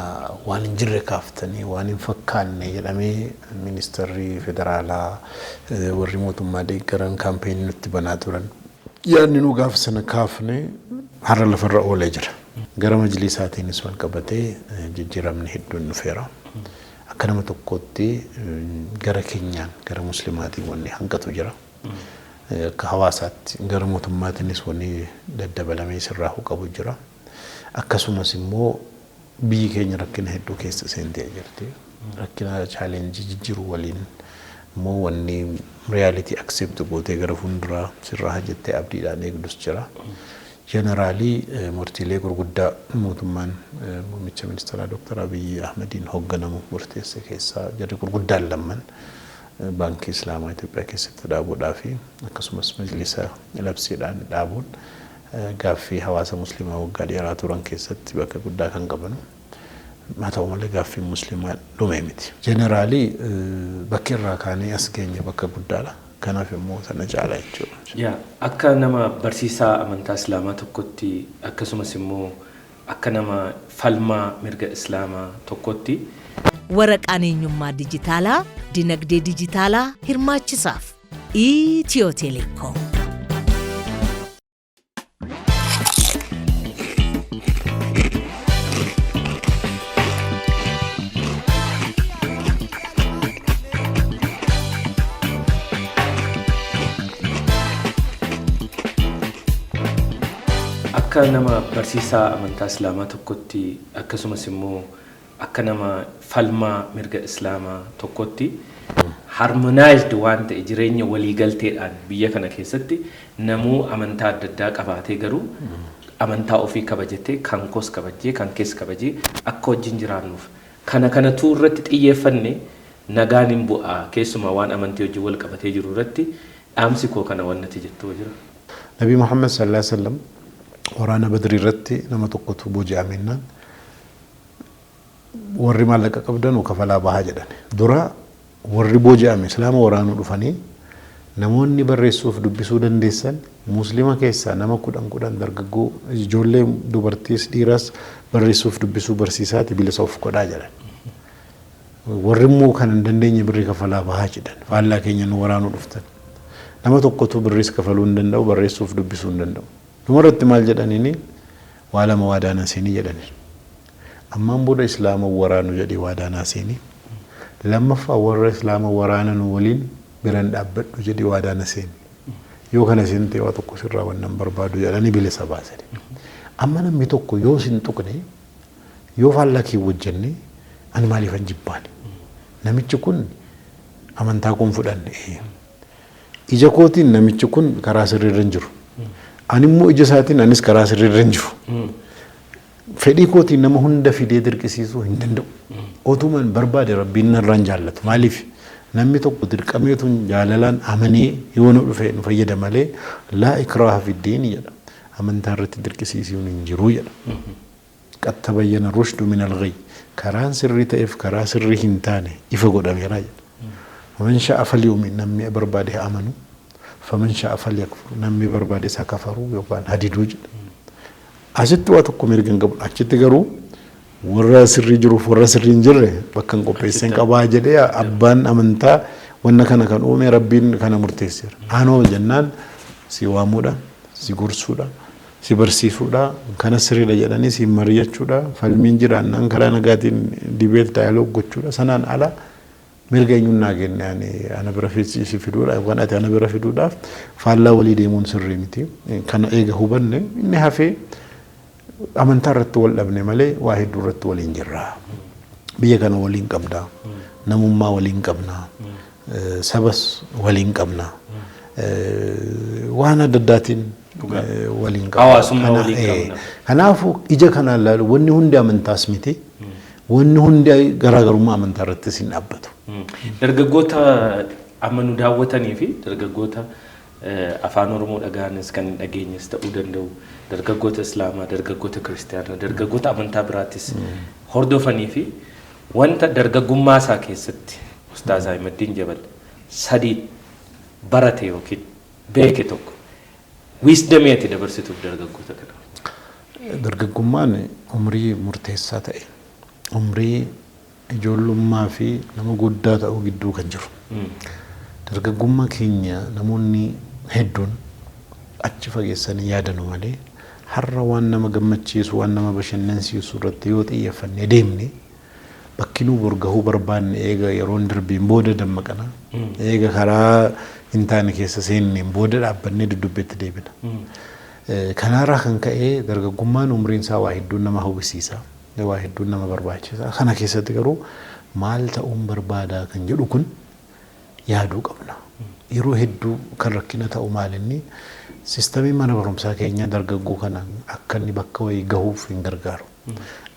waan hin jirre kaaftanii waan hin fakkaanne jedhamee ministeerri federaalaa, warri mootummaa deeggaran campaignii nutti banaa turan. Yaadni nu gaafa sana kaafne har'a lafarra oolee jira. Gara majlisaatiinis wal qabatee jijjiiramni hedduun dhufeera. Akka nama tokkootti gara keenyaan gara muslimaatiin wanni hanqatu jira. Akka hawaasaatti gara mootummaatiinis wanni daddabalamee sirraahuu qabu jira. Akkasumas immoo biyyi keenya rakkina hedduu keessa seentee jirti. Rakkina challengeii jijjiiruu waliin Immoo wanni reality accept gootee gara fuulduraa sirraa jettee abdiidhaan eegdus jira. Generally murtiilee gurguddaa mootummaan muummicha ministeeraa Dr. Abiyyi Ahmediin hoogganamu murteesse keessaa jarri gurguddaan lamman baankii Islaamaa Itoophiyaa keessatti dhaabuudhaa fi akkasumas majlisa labsiidhaan dhaabuun gaaffii hawaasa musliimaa waggaa dheeraa turan keessatti bakka guddaa kan qaban. Haa ta'u malee gaaffiin musliimaa dhume miti. Generally bakki irraa kaanee as geenye bakka guddaadha. Kanaaf immoo sana caala jechuudha. Yaa, akka nama barsiisaa amantaa Islaamaa tokkotti, akkasumas immoo akka nama falmaa mirga Islaamaa tokkotti, Waraqaan eenyummaa dijitaalaa dinagdee dijitaalaa hirmaachisaaf. Itiyoo Telekoom. Akka nama barsiisaa amantaa Islaamaa tokkotti, akkasumas immoo akka nama falmaa mirga Islaamaa tokkotti, harmonized waan ta'e jireenya waliigalteedhaan biyya kana keessatti namuu amantaa adda addaa qabaatee, garuu amantaa ofii kabajatee, kan koos kabajee, kan kees kabajee akka wajjin jiraannuuf kana kanatu irratti xiyyeeffanne nagaan hin bu'aa. Keessumaa waan amantii wajjin wal qabatee jiru irratti dhaamsi koo kana wannati jettu jira. Nabi Muhammad sallallahu alaihi wasallam waraana Badrii irratti nama tokkotu booji'amennaan warri maallaqa qabdan kafalaa bahaa jedhan. Dura warri booji'ame Islaama waraanuu dhufanii, namoonni barreessuuf dubbisuu dandeessan muslima keessaa nama 10 10 dargaggoo, ijoollee dubartiis dhiiraas barreessuuf dubbisuu barsiisaati bilisa of godhaa jedhan. Warri immoo kan hin dandeenye birrii kafalaa bahaa jedhan. Faallaa keenya nu waraanuu dhuftan. Nama tokkotu birriis kafaluu hin danda'u, barreessuuf dubbisuu hin danda'u. Dhumarratti maal jedhaniini? Waa lama waadaa seenii jedhani. Ammaan booda Islaama waraanu jedhee waadaa seenii. Lammaffaa, warra Islaama waraanan waliin biran dhaabbadhu jedhee waadaa seeni. Yoo kana seentee waa tokko sirraa wannan barbaadu jedhanii bilisa baasani. Amma namni tokko yoo sin tuqne, yoo faallaa kee wajjanne, ani maaliifan jibbaani? Namichi kun amantaa koon fudhanne. Ija kootiin namichi kun karaa sirriirra hin jiru. Ani immoo ija isaatiin anis karaa sirriirra hin jiru. Fedhii kootiin nama hunda fidee dirqisiisuu hin danda'u. Otuman barbaade Rabbiin narraan jaallatu. Maaliif? Namni tokko dirqameetu jaalalaan amanee yoo nu dhufe nu fayyada malee, laa ikraaha fiddiini jedha. Amantaa irratti dirqisiisuun hin jiru jedha. Qad tabayyana rushdu min al-ghayy. Karaan sirrii ta'eef karaa sirrii hin taane ifa godhameera jedha. Faman sha'a falyu'min, namni barbaade haa amanu. Faman sha'a falyakfur, namni barbaade isa kafaruu yookaan hadiduu jedha. Asitti waa tokko mirga hin qabu. Achitti garuu warra sirrii jiruuf warra sirrii hin jirre bakka hin qopheessin qabaa jedhee abbaan amantaa wanna kana kan uume Rabbiin kana murteesseera. Anoo jennaan si waamuudha, si gorsuudha, si barsiisuudha, kana sirriidha jedhanii si mari'achuudha, falmiin jiraannaan karaa nagaatiin debate, dialogue gochuudha. Sanaan ala mirga eenyuun naa kenne ani ana bira si fiduudha yookaan ati ana bira fiduudhaaf faallaa walii deemuun sirrii miti. Kana eega hubanne, inni hafee amantaa irratti wal dhabne malee waa hedduu irratti waliin jirra. Biyya kana waliin qabna. Namummaa waliin qabna. Sabas waliin qabna. Waan adda addaatiin waliin qabna. Hawaasummaa waliin qabna. Kanaafuu ija kanaan ilaalu wanni hundi amantaas miti. Wanni hundi garaagarummaa amantaa irrattis hin dhaabbatu. Dargaggoota amma nu daawwatanii fi dargaggoota afaan Oromoo dhaga'anis kan hin dhageenyes ta'uu danda'u. Dargaggoota Islaamaa, dargaggoota Kiristaanaa, dargaggoota amantaa biraattis hordofanii fi wanta dargaggummaa isaa keessatti Ustaaz Ahmeddiin Jabal sadii barate yookiin beeke tokko wisdomii ati dabarsituuf dargaggoota kana. Dargaggummaan umrii murteessaa ta'e, umrii ijoollummaa fi nama guddaa ta'uu gidduu kan jiru. Dargaggummaa keenya namoonni hedduun achi fageessanii yaadanu malee, har'a waan nama gammachiisu, waan nama bashannansiisu irratti yoo xiyyeeffannee deemne, bakki nu bor gahuu barbaanne eega yeroon darbiin booda dammaqana. Eega karaa hin taane keessa seenneen booda dhaabbannee dudubbeetti deebina. Kanaarraa kan ka'e dargaggummaan umriin isaa waa hedduun nama hawwisiisa. Waa hedduun nama barbaachisa. Kana keessatti garuu maal ta'uun barbaada kan jedhu kun Yaaduu qabna. Yeroo hedduu kan rakkina ta'u maalinni systemii mana barumsaa keenya dargaggoo kana akka inni bakka wayii gahuuf hin gargaaru.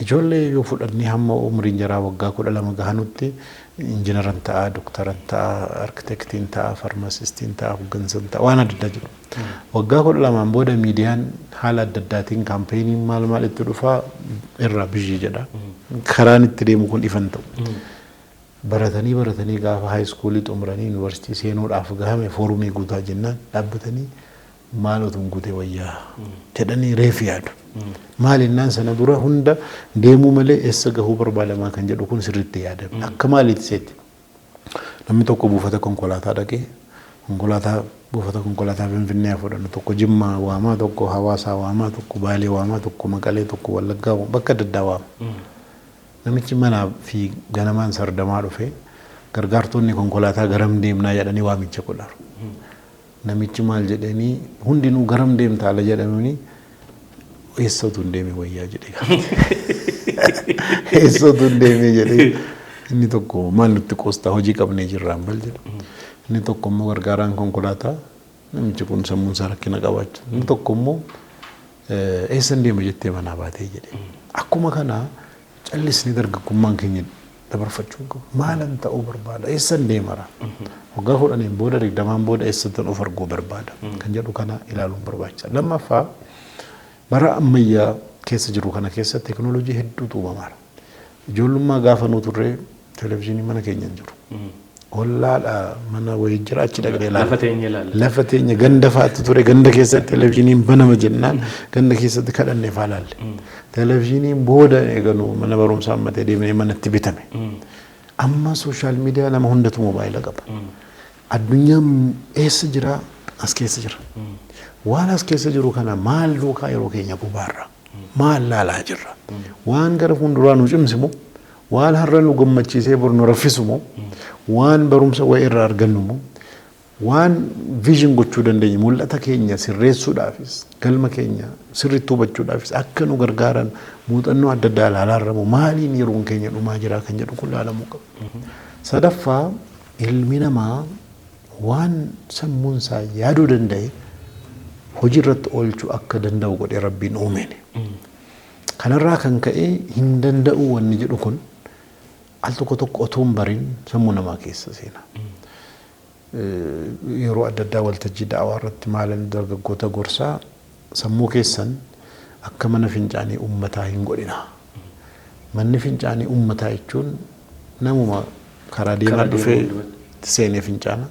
Ijoollee yoo fudhannee hamma umriin jaraa waggaa 12 gahanutti injiinaran ta'a, doktaran ta'a, arkitektiin ta'a, farmasistiin ta'a, hooggansan ta'a, waan adda addaa jiru. Waggaa 12n booda miidiyaan haala adda addaatiin campaigniin maal maal itti dhufaa irraa biyyi jedha. Karaan itti deemu kun ifan ta'u. Baratanii baratanii gaafa high schoolii xumuranii yuunivarsiitii seenuudhaaf gahame, foorumii guutaa jennaan dhaabbatanii maal otuun guutee wayyaa jedhanii reef yaadu. Maal innaan sana dura hunda deemuu malee eessa gahuu barbaadamaa kan jedhu kun sirriitti yaadame. Akka maaliiti seetti? Namni tokko buufata konkolaataa dhaqee, konkolaataa buufata konkolaataa Finfinnee haa fudhannu, tokko Jimmaa waamaa, tokko Hawaasaa waamaa, tokko Baalee waamaa, tokko Maqalee, tokko Wallaggaa, bakka adda addaa waama. Namichi manaa fi ganamaan sardamaa dhufee gargaartonni konkolaataa garam deemnaa jedhanii waamicha godharu. Namichi maal jedhanii, hundinuu garam deemtaa ala jedhamanii, eessa utuu hin deeme wayyaa jedhee eessa utuu hin deeme jedhee. Inni tokko maal nutti qoostaa, hojii qabnee jirraan bal jedha. Inni tokko immoo gargaaraan konkolaataa namichi kun sammuun isaa rakkina qabaachuu. Inni tokko immoo eessa hin deema jettee manaa baatee jedhe. Akkuma kana callisni dargaggummaan keenya dabarfachuu hin qabu. Maalan ta'uu barbaada? Eessan deemara? Waggaa 10n booda, 20n booda eessattan of arguu barbaada? Kan jedhu kana ilaaluun barbaachisa. Lammaffaa, bara ammayyaa keessa jiru kana keessa teekinooloojii hedduutu uumamaara. Ijoollummaa gaafa nu turre televezyiinii mana keenya hin jiru. Ollaadha mana wayii jira, achi dhaqnee ilaalla. Lafa teenya ilaalla. Lafa teenya ganda fa'aatu ture, ganda keessatti televezyiiniin banama jennaan ganda keessatti kadhannee fa'aa laalle. Televezyiiniin booda eeganu mana barumsaa ammatee deemnee manatti bitame. Amma social media nama hundatu moobaayila qaba. Addunyaan eessa jira? As keessa jira. Waan as keessa jiru kana maal duukaa yeroo keenya gubaarra? Maal laalaa jirra? Waan gara fuulduraa nu cimsimu, waan har'a nu gammachiisee bor nu raffisu moo, waan barumsa wayii irraa argannu moo, waan vision gochuu dandeenyu, mul'ata keenya sirreessuudhaafis galma keenya sirriitti hubachuudhaafis akka nu gargaaran muuxannoo adda addaa ilaalaarra moo, maaliin yeroon keenya dhumaa jira kan jedhu kun ilaalamuu qaba. Sadaffaa, ilmi namaa waan sammuun isaa yaaduu danda'e hojii irratti oolchuu akka danda'u godhee Rabbiin uumeen. Kanarraa kan ka'e hin danda'u wanni jedhu kun al tokko tokko otoo hin barin sammuu namaa keessa seena. Yeroo adda addaa waltajjii da'awaa irratti maalan dargaggoota gorsaa, sammuu keessan akka mana fincaanii uummataa hin godhina. Manni fincaanii uummataa jechuun namuma karaa deemaa dhufee seenee fincaana.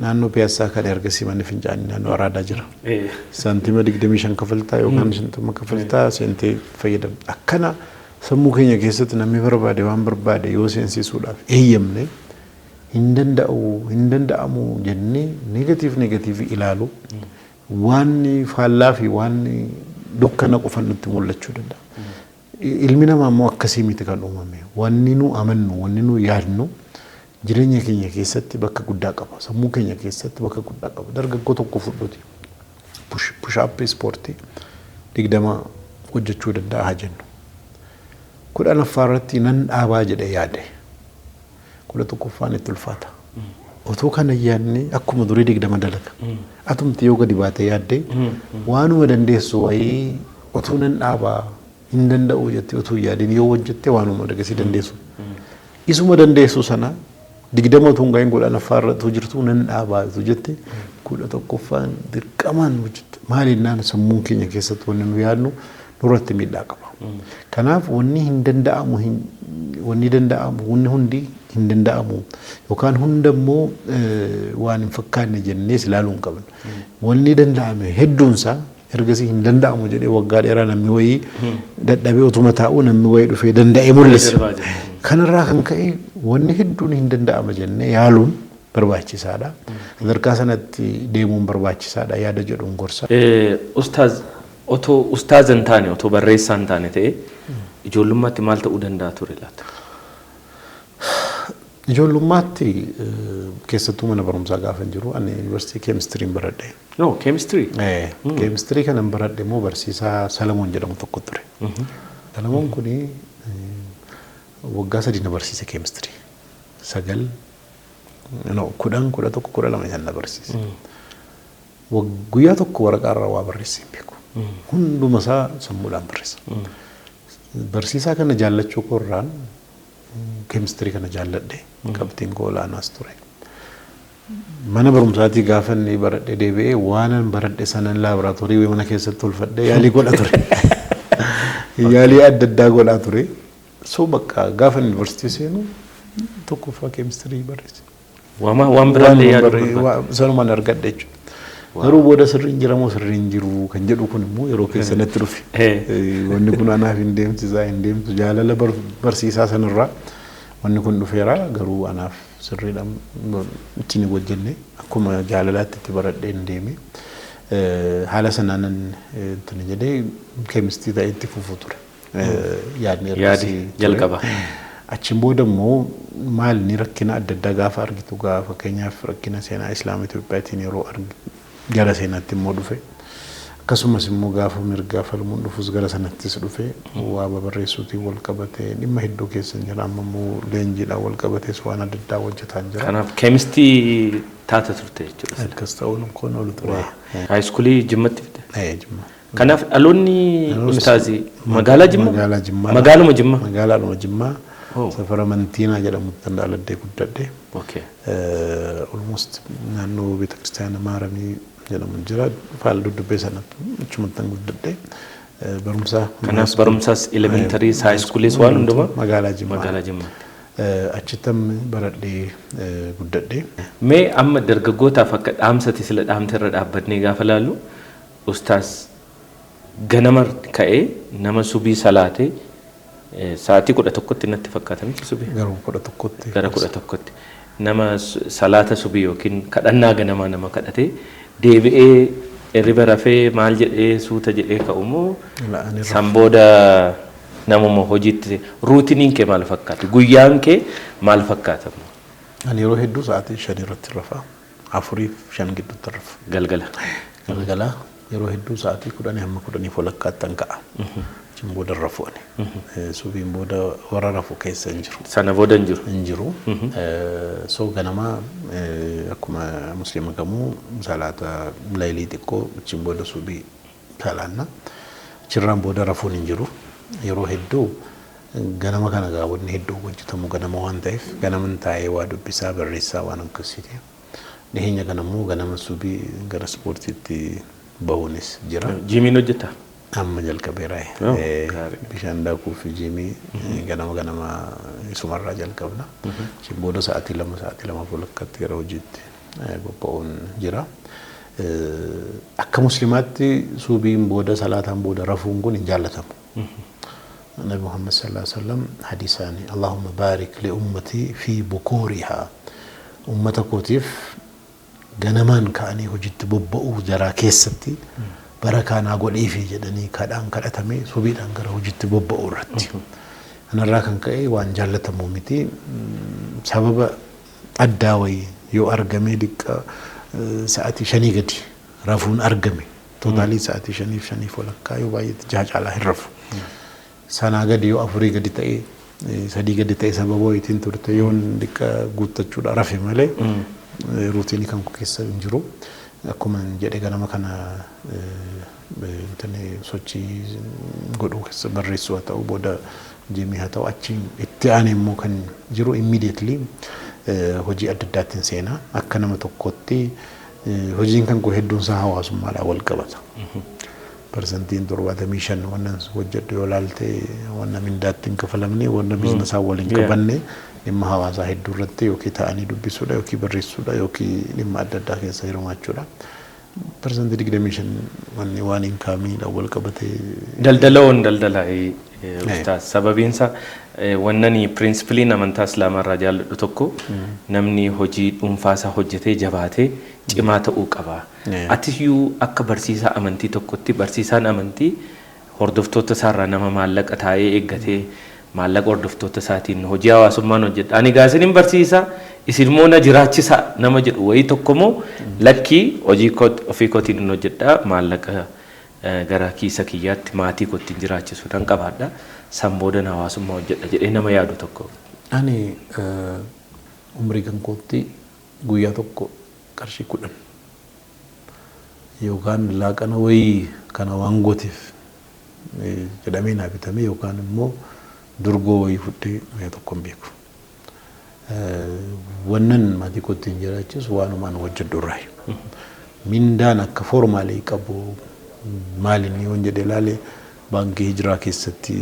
Naannoo Piyaassaa kan ergasii manni fincaanii naannoo Araadaa jira. Saantima 25 kafaltaa yookaan 50 kafaltaa seentee fayyadamta. Akkana sammuu keenya keessatti namni barbaade waan barbaade yoo seensisuudhaaf eeyyamne, hin danda'u, hin danda'amu jennee negative negative ilaalu, waan faallaa fi waan dukkana qofan nutti mul'achuu danda'a. Ilmi namaa immoo akkasii miti kan uumame. Wanni nu amannu, wanni nu yaadnu jireenya keenya keessatti bakka guddaa qaba. Sammuu keenya keessatti bakka guddaa qaba. Dargaggoo tokko fudhuti. Push-upii ispoortii 20 hojjechuu danda'a haa jennu. 10ffaa irratti nan dhaabaa jedhee yaade. 11ffaan itti ulfaata. Otoo kana yaadne akkuma durii 20 dalaga. Atumti yoo gadi baatee yaadde, waanuma dandeessu wayii otoo nan dhaabaa, hin danda'u jettee otoo yaadin yoo hojjette, waanuma dagasii dandeessu. Isuma dandeessu sana 20 otoo hin gahin 10ffaa irra otoo jirtu nan dhaabaa otoo jette, 11ffaan dirqamaan hojjette. Maali jennaan sammuun keenya keessatti wanni nu yaadnu nurratti miidhaa qaba. Kanaaf wanni hin danda'amu, wanni danda'amu, wanni hundi hin danda'amu yookaan hunda immoo waan hin fakkaanne jennees ilaaluu hin qabnu. Wanni danda'ame hedduunsaa ergasii hin danda'amu jedhee waggaa dheeraa namni wayii dadhabee otuma taa'uu namni wayii dhufee danda'ee mul'ise. Kanarraa kan ka'e wanni hedduun hin danda'ama jennee yaaluun barbaachisaadha. Sadarkaa sanatti deemuun barbaachisaadha yaada jedhuun gorsa. Ustaaz, otoo ustaaza hin taane, otoo barreessaa hin taane ta'e, ijoollummaatti maal ta'uu danda'a ture laata? Ijoollummaatti, keessattuu mana barumsaa gaafa jiru, ani yuunivarsiitii keemistiriin baradhe. No, keemistirii? Keemistirii kanan baradhe immoo barsiisaa Salamoon jedhamu tokko ture. Salamoon kuni waggaa 3 na barsiise keemistirii. 9, No, 10, 11, 12 isaan na barsiise. Guyyaa tokko waraqaa irraa waa barreessee hin beeku. Hunduma isaa sammuudhaan barreessa. Barsiisaa kana jaallachuu koo irraan keemistirii kana jaalladhe, qabxiin koo olaanaas ture. Mana barumsaatii gaafa inni baradhee deebi'ee, waanan baradhe sanan laaboraatoorii mana keessatti tolfadhee yaalii godha ture. Yaalii adda addaa godhaa ture. So bakka gaafa yuunivarsiitii seenu tokkoffaa keemistirii barreesse. Waama waan biraallee yaaduu barbaada. Sanumaan argadhe jechuudha. Garuu booda sirriin jiramoo sirriin jiru kan jedhu kun immoo yeroo keessa natti dhufe. Wanni kun anaaf hin deemsisaa, hin deemsu, jaalala barsiisaa sanarraa wanni kun dhufeera, garuu anaaf sirriidha ittiin hin hojjenne, akkuma jaalalaatti itti baradhee hin deeme. Haala sanaanan itti jedhee keemistii ta'ee itti fufuu ture. Yaadni Yaadi ergasii ture. Jalqaba. Achiin booda immoo maal ni rakkina adda addaa gaafa argitu, gaafa fakkeenyaaf rakkina seenaa Islaama Itoophiyaatiin yeroo gara seenaatti immoo dhufe. Akkasumas immoo gaafa mirgaa falmuun dhufus gara sanattis dhufe, waa babarreessuutiin wal qabatee dhimma hedduu keessa hin jira. Amma immoo leenjiidhaan wal qabatees waan adda addaa hojjetaa jira. Kanaaf keemistii taata turte jechuudha. Akkas ta'uun kun oolu ture. High schoolii Jimmatti fide. Jimma. Kanaaf dhaloonni ustaazii magaalaa Jimma? Magaalaa Jimmaa. Magaaluma Jimmaa? Magaalaa Jimmaa. Oh. Safara Mantiinaa jedhamutti dhaladhee guddadhe. Almost naannoo beeta kiristaana Maaramii jedhamu jira. Faal duddubbee sanatti achumatti guddadhe. Barumsa. Kanaaf barumsas elementary, high schooliis waan hundumaa Magaalaa Jimmaa. Magaalaa Jimmaatti. Achittan baradhee guddadhe. Mee amma dargaggootaaf akka dhaamsati sila dhaamte irra dhaabbannee gaafa laallu, ustaas ganama ka'ee nama subii salaatee sa'aatii 11tti natti fakkaata miti subii? Garuu 11tti. Gara 11tti nama salaata subii yookiin kadhannaa ganamaa nama kadhatee deebi'ee hirriba rafee maal jedhee suuta jedhee ka'umoo san booda namuma hojiitti, routineiin kee maal fakkaata? Guyyaan kee maal fakkaata? Ani yeroo hedduu sa'aatii 5 irratti rafa. 4f 5 gidduutti rafa. Galgala. Galgala yeroo hedduu sa'aatii 10 hamma 10 walakkaatti kan ka'a. Achiin booda rafu ani. Subiin booda warra rafu keessa hin jiru. Sana booda hin jiru. Hin jiru. So ganama akkuma musliima kamuu salaata laylii xiqqoo, achiin booda subii salaanna. Achirraan booda rafuun hin jiru. Yeroo hedduu ganama kana gaawwanni hedduu hojjetamu ganama waan ta'eef, ganaman taa'ee waa dubbisaa, barreessaa, waan akkasiiti. Dhiheenya kana immoo ganama subii gara ispoortiitti bahuunis jira. Gymiin hojjetaa? Amma jalqabeera. Oh, gaarii. Bishaan daakuu fi gymii ganama ganama isumarraa jalqabna. Achiin booda sa'aatii 2, sa'aatii 2 walakkaatti gara hojiitti bobba'uun jira. Akka musliimaatti suubiin booda, salaataan booda rafuun kun hin jaallatamu. Nabi Muhammad sallallahu alaihi wasallam hadiisaani "Allahumma baarik li ummatii fi bukuurihaa", ummata kootiif ganamaan ka'anii hojiitti bobba'uu jaraa keessatti barakaa naa godhiifi jedhanii kadhaan kadhatame subiidhaan gara hojiitti bobba'uu irratti. Kanarraa kan ka'e waan jaallatamu miti. Sababa addaa wayii yoo argame, diqqa sa'aatii 5 gadi rafuun argame. Totalii sa'aatii 5f 5 walakkaa, yoo baay'eetti 6 caalaa hin rafu. Sanaa gadi yoo 4 gadi ta'e, 3 gadi ta'e, sababa wayiitiin turte yoon diqqa guuttachuudha rafe malee routineii kan keessa hin jiru. Akkuma jedhe ganama kana sochii godhuu keessa barreessuu haa ta'u, booda gymii haa ta'u, achiin itti aanee immoo kan jiru immediately hojii adda addaatiin seenaa. Akka nama tokkotti hojiin kan koo hedduun isaa hawaasummaadhaan wal qabata. Percentiin 75 wannan hojjedhu yoo laalte, wanna mindaatti hin kafalamne, wanna businessaa waliin qabanne, dhimma hawaasaa hedduu irratti yookiin ta'anii dubbisuudha yookiin barreessuudha yookiin dhimma adda addaa keessa hirmaachuudha. Percentii 25 wanni waan incomeiidhaan wal qabatee. Daldala daldala, ustaaz, sababiinsa wannani principleiin amantaa islaamaa irraa jaalladhu tokko, namni hojii dhuunfaasaa hojjetee jabaatee cimaa ta'uu qaba. Atiyyuu akka barsiisaa amantii tokkotti, barsiisaan amantii hordoftoota isaarraa nama maallaqa taa'ee eeggatee maallaqa hordoftoota isaatiin hojii hawaasummaan hojjedha. Ani gaa isinin barsiisa, isin immoo na jiraachisa nama jedhu wayii tokko moo, lakkii, hojii ofii kootiin hin hojjedha, maallaqa gara kiisa kiyyaatti maatii kootiin jiraachisu nan qabaadha. San boodan hawaasummaa hojjedha jedhee nama yaadu tokko. Ani umrii kan kootti Guyyaa tokko qarshii 10 yookaan laaqana wayii kana waan gooteef jedhamee naa bitame yookaan immoo durgoo wayii fudhee guyyaa tokko hin beeku. Wannan maatii kootti hin jiraachisu waanumaan hojjedhu irraayi. Mindaan akka formally qabu maal inni yoon jedhee ilaale, baankii Hijiraa keessatti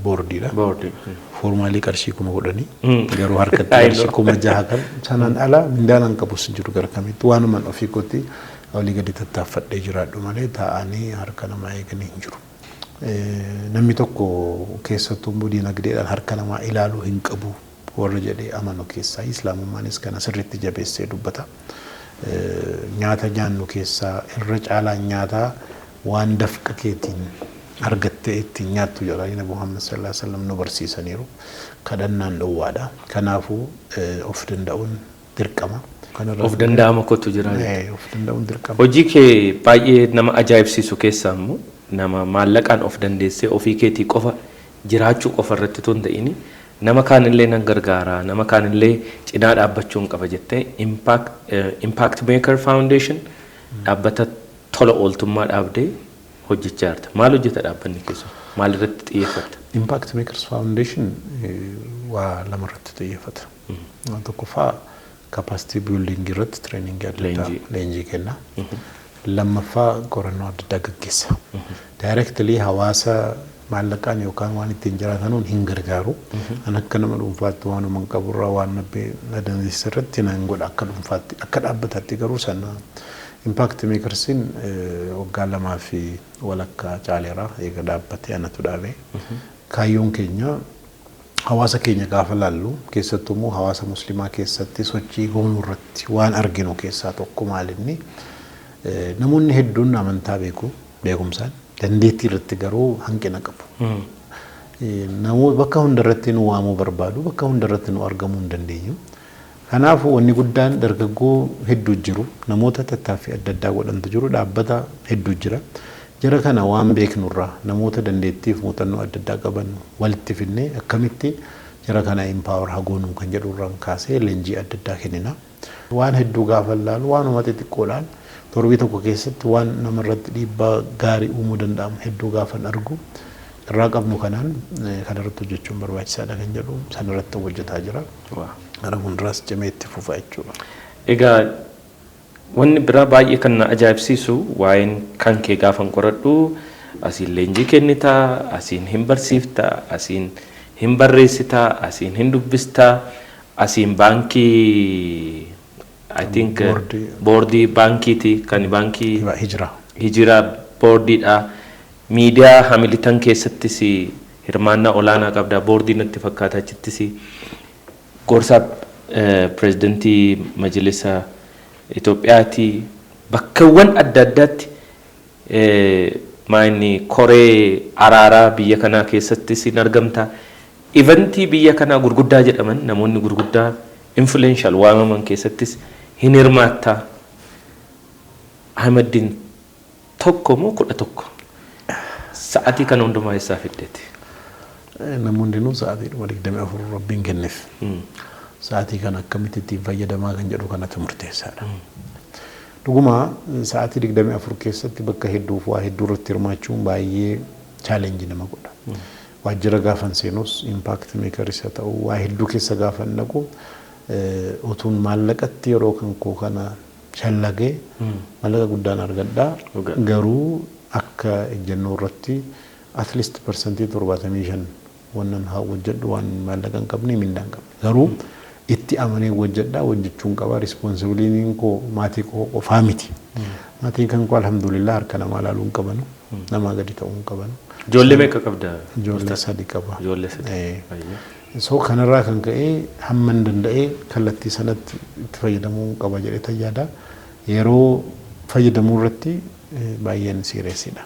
boordiidha. Boordii. Formally qarshii 10,000, garuu harkatti qarshii 6,000 kan sanaan ala mindaan an qabus hin jiru. Gara kamitti waanumaan ofii kootti olii gadi tattaaffadhee jiraadhu malee taa'anii harka namaa eeganii hin jiru. Namni tokko keessattuu immoo diinagdeedhaan harka namaa ilaaluu hin qabu warra jedhee amanu keessaa. Islaamummaanis kana sirriitti jabeessee dubbata. Nyaata nyaannu keessaa irra caalaan nyaataa waan dafqa keetiin argattee ittiin nyaattu jedha. Nabi Muhammad sallallahu alaihi wasallam nu barsiisaniiru. Kadhannaan dhowwaadha. Kanaafuu of danda'uun dirqama. Of danda'ama kootu jira. Of danda'uun dirqama. Hojii kee baay'ee nama ajaa'ibsiisu keessaa immoo nama maallaqaan of dandeessee ofii keetii qofa jiraachuu qofa irratti otoo hin ta'in, nama kaanillee nan gargaara, nama kaanillee cinaa dhaabbachuun qaba jettee Impact Maker Foundation, dhaabbata tola ooltummaa dhaabdee hojjechaa jirta. Maal hojjeta dhaabbanni keessu? Maal irratti xiyyeeffata? Impact Makers Foundation waa lama irratti xiyyeeffata. Tokkoffaa, capacity building irratti training adda addaa, leenjii kenna. Lammaffaa, qorannoo adda addaa gaggeessa. Directly hawaasa maallaqaan yookaan waan ittiin jiraatanuun hin gargaaru. An akka nama dhuunfaatti waanuma qaburraa waan nabbee na dandeessisa irratti nan godha akka dhuunfaatti. Akka dhaabbataatti garuu sana Impact Makersiin waggaa 2.5 caaleera eega dhaabbatee, anatu dhaabe. Kaayyoon keenya, hawaasa keenya gaafa laallu, keessattuu immoo hawaasa muslimaa keessatti sochii goonuu irratti waan arginu keessaa tokko maalinni, namoonni hedduun amantaa beeku, beekumsaan dandeettii irratti garuu hanqina qabu. Namoota bakka hundarratti nu waamuu barbaadu, bakka hundarratti nu argamuu hin dandeenyu. Kanaafuu wanni guddaan dargaggoo hedduu jiru, namoota tattaaffii adda addaa godhantu jiru, dhaabbata hedduu jira. Jara kana waan beeknurraa namoota dandeettiif muuxannoo adda addaa qaban walitti fidnee akkamitti jara kana empower haa goonuu kan jedhurraan kaasee leenjii adda addaa kennina. Waan hedduu gaafa ilaalu, waanuma xixiqqoodhaan torbii tokko keessatti waan namarratti dhiibbaa gaarii uumuu danda'amu hedduu gaafan argu, irraa qabnu kanaan kanarratti hojjechuun barbaachisaadha kan jedhu sanarratti hojjetaa jira. Gara fuulduraas cimee itti fufa jechuudha. Egaa wanni biraa baay'ee kan na ajaa'ibsiisu, waa'een kan kee gaafan qoradhu, asiin leenjii kennitaa, asiin hin barsiiftaa, asiin hin barreessitaa, asiin hin dubbistaa, asiin baankii, I think boordii baankiiti, kan baankii Hijiraa. Hijiraa boordiidha. Miidiyaa Hamilitan keessattis hirmaannaa olaanaa qabda. Boordii natti fakkaata achittis. Gorsaa pirezidantii Majlisa Itoophiyaati. Bakkawwan adda addaatti maayini koree araaraa biyya kanaa keessattis hin argamta. Eventii biyya kanaa gurguddaa jedhaman, namoonni gurguddaa influential waamaman keessattis hin hirmaatta. Ahmadiin tokko moo 11? Sa'atii kana hundumaa eessaa fiddeeti? Namni hundinuu sa'aatii 24 rabbiin kenneef. Sa'aatii kana akkamitti ittiin fayyadamaa kan jedhu kanatu murteessaadha. Dhuguma sa'aatii 24 keessatti bakka hedduuf waa hedduu irratti hirmaachuun baay'ee challenge nama godha. Waajjira gaafan seenus, Impact Makeris haa ta'u, waa hedduu keessa gaafan dhaqu, utuun maallaqatti yeroo kan koo kana shallagee maallaqa guddaan argadhaa. Garuu akka ejjennoo irratti at least 75% wannan haa hojjedhu waan maallaqa hin qabne, mindaa hin qabne. Garuu itti amanee hojjedhaa, hojjechuun qaba. Responsibilityn koo maatii koo qofaa miti. Maatiin kan koo alhamdulillah harka namaa ilaaluu hin qabanu. Namaa gadi ta'uu hin qabanu. Ijoollee meeqa qabda? Ijoollee sadi qaba. Ijoollee sadi. So kanarraa kan ka'e hamma hin danda'ee kallattii sanatti itti fayyadamuu qaba jedhee tayyaada. Yeroo fayyadamuu irratti baay'een seriousiidha.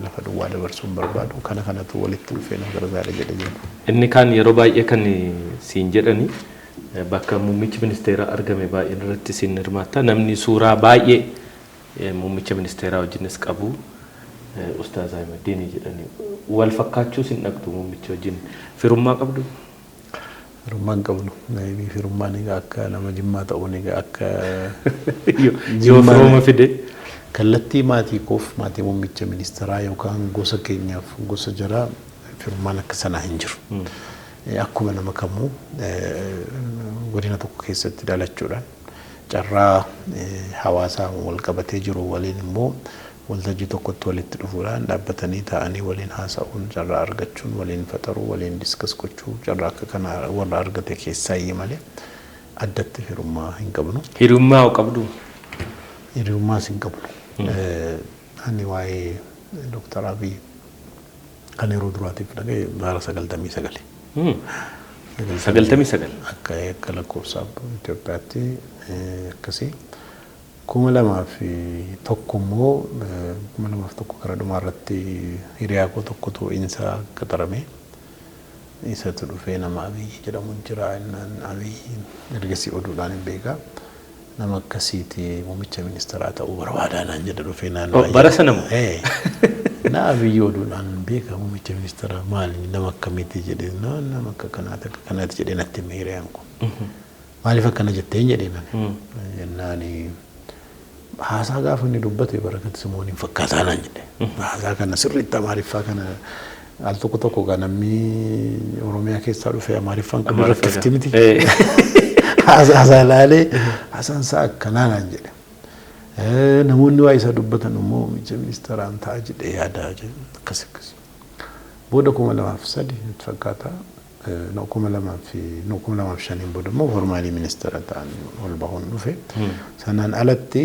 Lafa duwwaa dabarsuu hin barbaadu. Kana kanatu walitti dhufee na gargaara jedhee jedhu. Inni kaan yeroo baay'ee kan siin jedhani, bakka muummichi ministeeraa argame baay'een irratti siin hirmaatta. Namni suuraa baay'ee muummicha ministeeraa wajjinis qabu Ustaaz Ahmediin jedhani. Wal fakkaachuu sin dhaqxu, muummicha wajjin firummaa qabdu? Firummaa hin qabnu. Firummaan egaa akka nama Jimmaa ta'uun egaa akka Yoo firooma fide. Kallattii maatii koof, maatii muummicha ministeeraa yookaan gosa keenyaaf gosa jaraa firummaan akka sanaa hin jiru. Akkuma nama kamuu godina tokko keessatti dhalachuudhaan carraa hawaasaa wal qabatee jiru waliin immoo waltajjii tokkotti walitti dhufuudhaan dhaabbatanii taa'anii waliin haasa'uun, carraa argachuun waliin faxaruu, waliin discuss gochuu, carraa akka kana warra argate keessaayyee malee addatti firummaa hin qabnu. Hiriyummaa hoo qabdu? Hiriyummaas hin qabnu. Ani waa'ee Dooktar Abiy kan yeroo duraatiif dhaga'e bara 99. 99. Akka lakkoofsa Itoophiyaatti akkasii. 2001 immoo, 2001 gara dhumaa irratti hiriyaa koo tokkotu insa qaxarame. Isatu dhufee nama Abiyyi jedhamu jira innaan, Abiyyi ergasii oduudhaan hin beekaa. Nama akkasiiti, muummicha ministeeraa ta'uu barbaadaa naan jedhe dhufee naannoo. Bara sana moo? Na Abiyyi oduudhaan hin beeka, muummicha ministeeraa maali, nama akkamiiti jedhee, nama akka kanaati akka kanaati jedhee natti hime hiriyaan kun. Maaliif akkana jettee hin jedheen ani. Jennaani haasaa gaafa inni dubbate Barakat Simoon hin fakkaataa naan jedhe. Haasaa kana sirriitti Amaariffaa kana al tokko tokko gaa namni Oromiyaa keessaa dhufe Amaariffaan kun rakkifti miti. Haasaa isaa ilaalee haasaan isaa akkanaa naan jedhe. Namoonni waa isa dubbatan immoo muummicha ministeeraan ta'a jedhee yaada akkas akkas. Booda 2003 natti fakkaata. No, kuma lamaa fi no, 2005n booda immoo formally ministeera ta'an ol bahuun dhufe. Sanaan alatti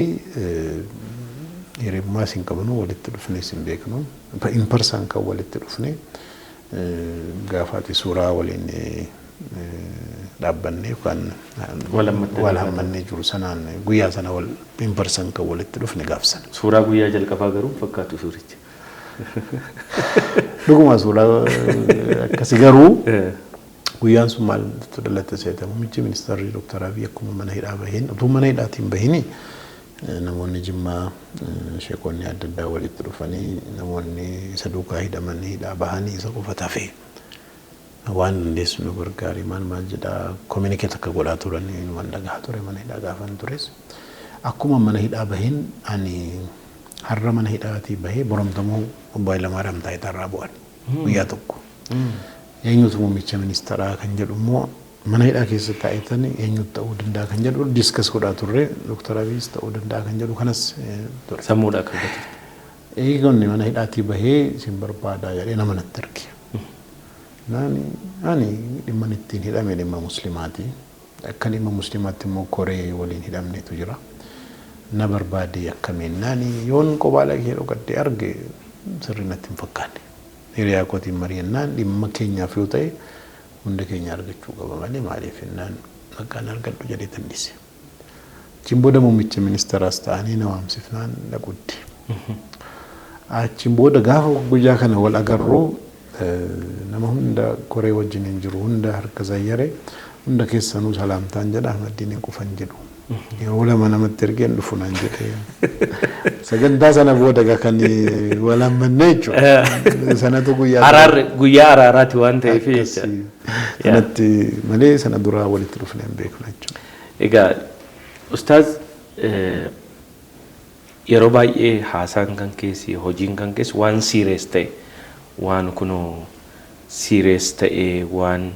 hiriyummaas hin qabnu, walitti dhufnes hin beeknu. In person kan walitti dhufne gaafa ati suuraa waliin dhaabbanne yookaan wal hammannee jiru sanaan, guyyaa sana wal in person kan walitti dhufne gaaf sana. Suuraa guyyaa jalqabaa garuu fakkaatu suurichi. Dhuguma suuraa akkasi garuu guyyaan sun maal dhalate seeta, muummichi ministeerri Dooktar Abiy akkuma mana hidhaa baheen, utuu mana hidhaatiin bahini, namoonni Jimmaa sheekonni adda addaa walitti dhufanii, namoonni isa duukaa hidhamanii hidhaa bahanii isa qofa tafe, waan dandeessu nu gargaari maal maal jedhaa communicate akka godhaa turan waan dhagahaa ture mana hidhaa gaafan tures. Akkuma mana hidhaa baheen, ani har'a mana hidhaatii bahee boromtamuu obbo Hayilamaariyaam taayitaa bu'an guyyaa tokko. Eenyutu muummicha ministeeraa kan jedhu immoo mana hidhaa keessa taa'etan eenyutu ta'uu danda'a kan jedhu discuss godhaa turre, Dooktar Abiyyiis ta'uu danda'a kan jedhu kanas ture. Sammuudhaa kan gatu. Eegonni mana hidhaatii bahee isin barbaadaa jedhee nama natti erge. Naani ani dhimma ittiin hidhame dhimma musliimaati. Akka dhimma musliimaatti immoo koree waliin hidhamnetu jira. Na barbaade akkamiin naani yoon kophaa dhaqee dhokadhee arge sirrii natti hin fakkaanne. Hiriyaa kootiin mari'annaan dhimma keenyaaf yoo ta'e hunda keenya argachuu qaba malee maaliif jennaan maqaan argadhu jedhee tandise. Achiin booda muummicha ministeeraas ta'anii na waamsifnaan dhaqutti. Achiin booda gaafa guyyaa kana wal agarru nama hunda koree wajjin hin jiru hunda harka zayyare, hunda keessanuu salaamtaan jedha, Ahmaddiin hin qufan jedhu. Yeroo lama namatti ergeen dhufu naan jedhee. Sagantaa sana booda egaa kan wal hammanne jechuudha. Sanatu guyyaa Araarri guyyaa araaraati waan ta'eef jecha. Sanatti malee sana duraa walitti dhufnee hin beeknu jechuudha. Egaa Ustaaz, yeroo baay'ee haasaan kan keessi, hojiin kan keessi waan serious ta'e, waan kunoo serious ta'e, waan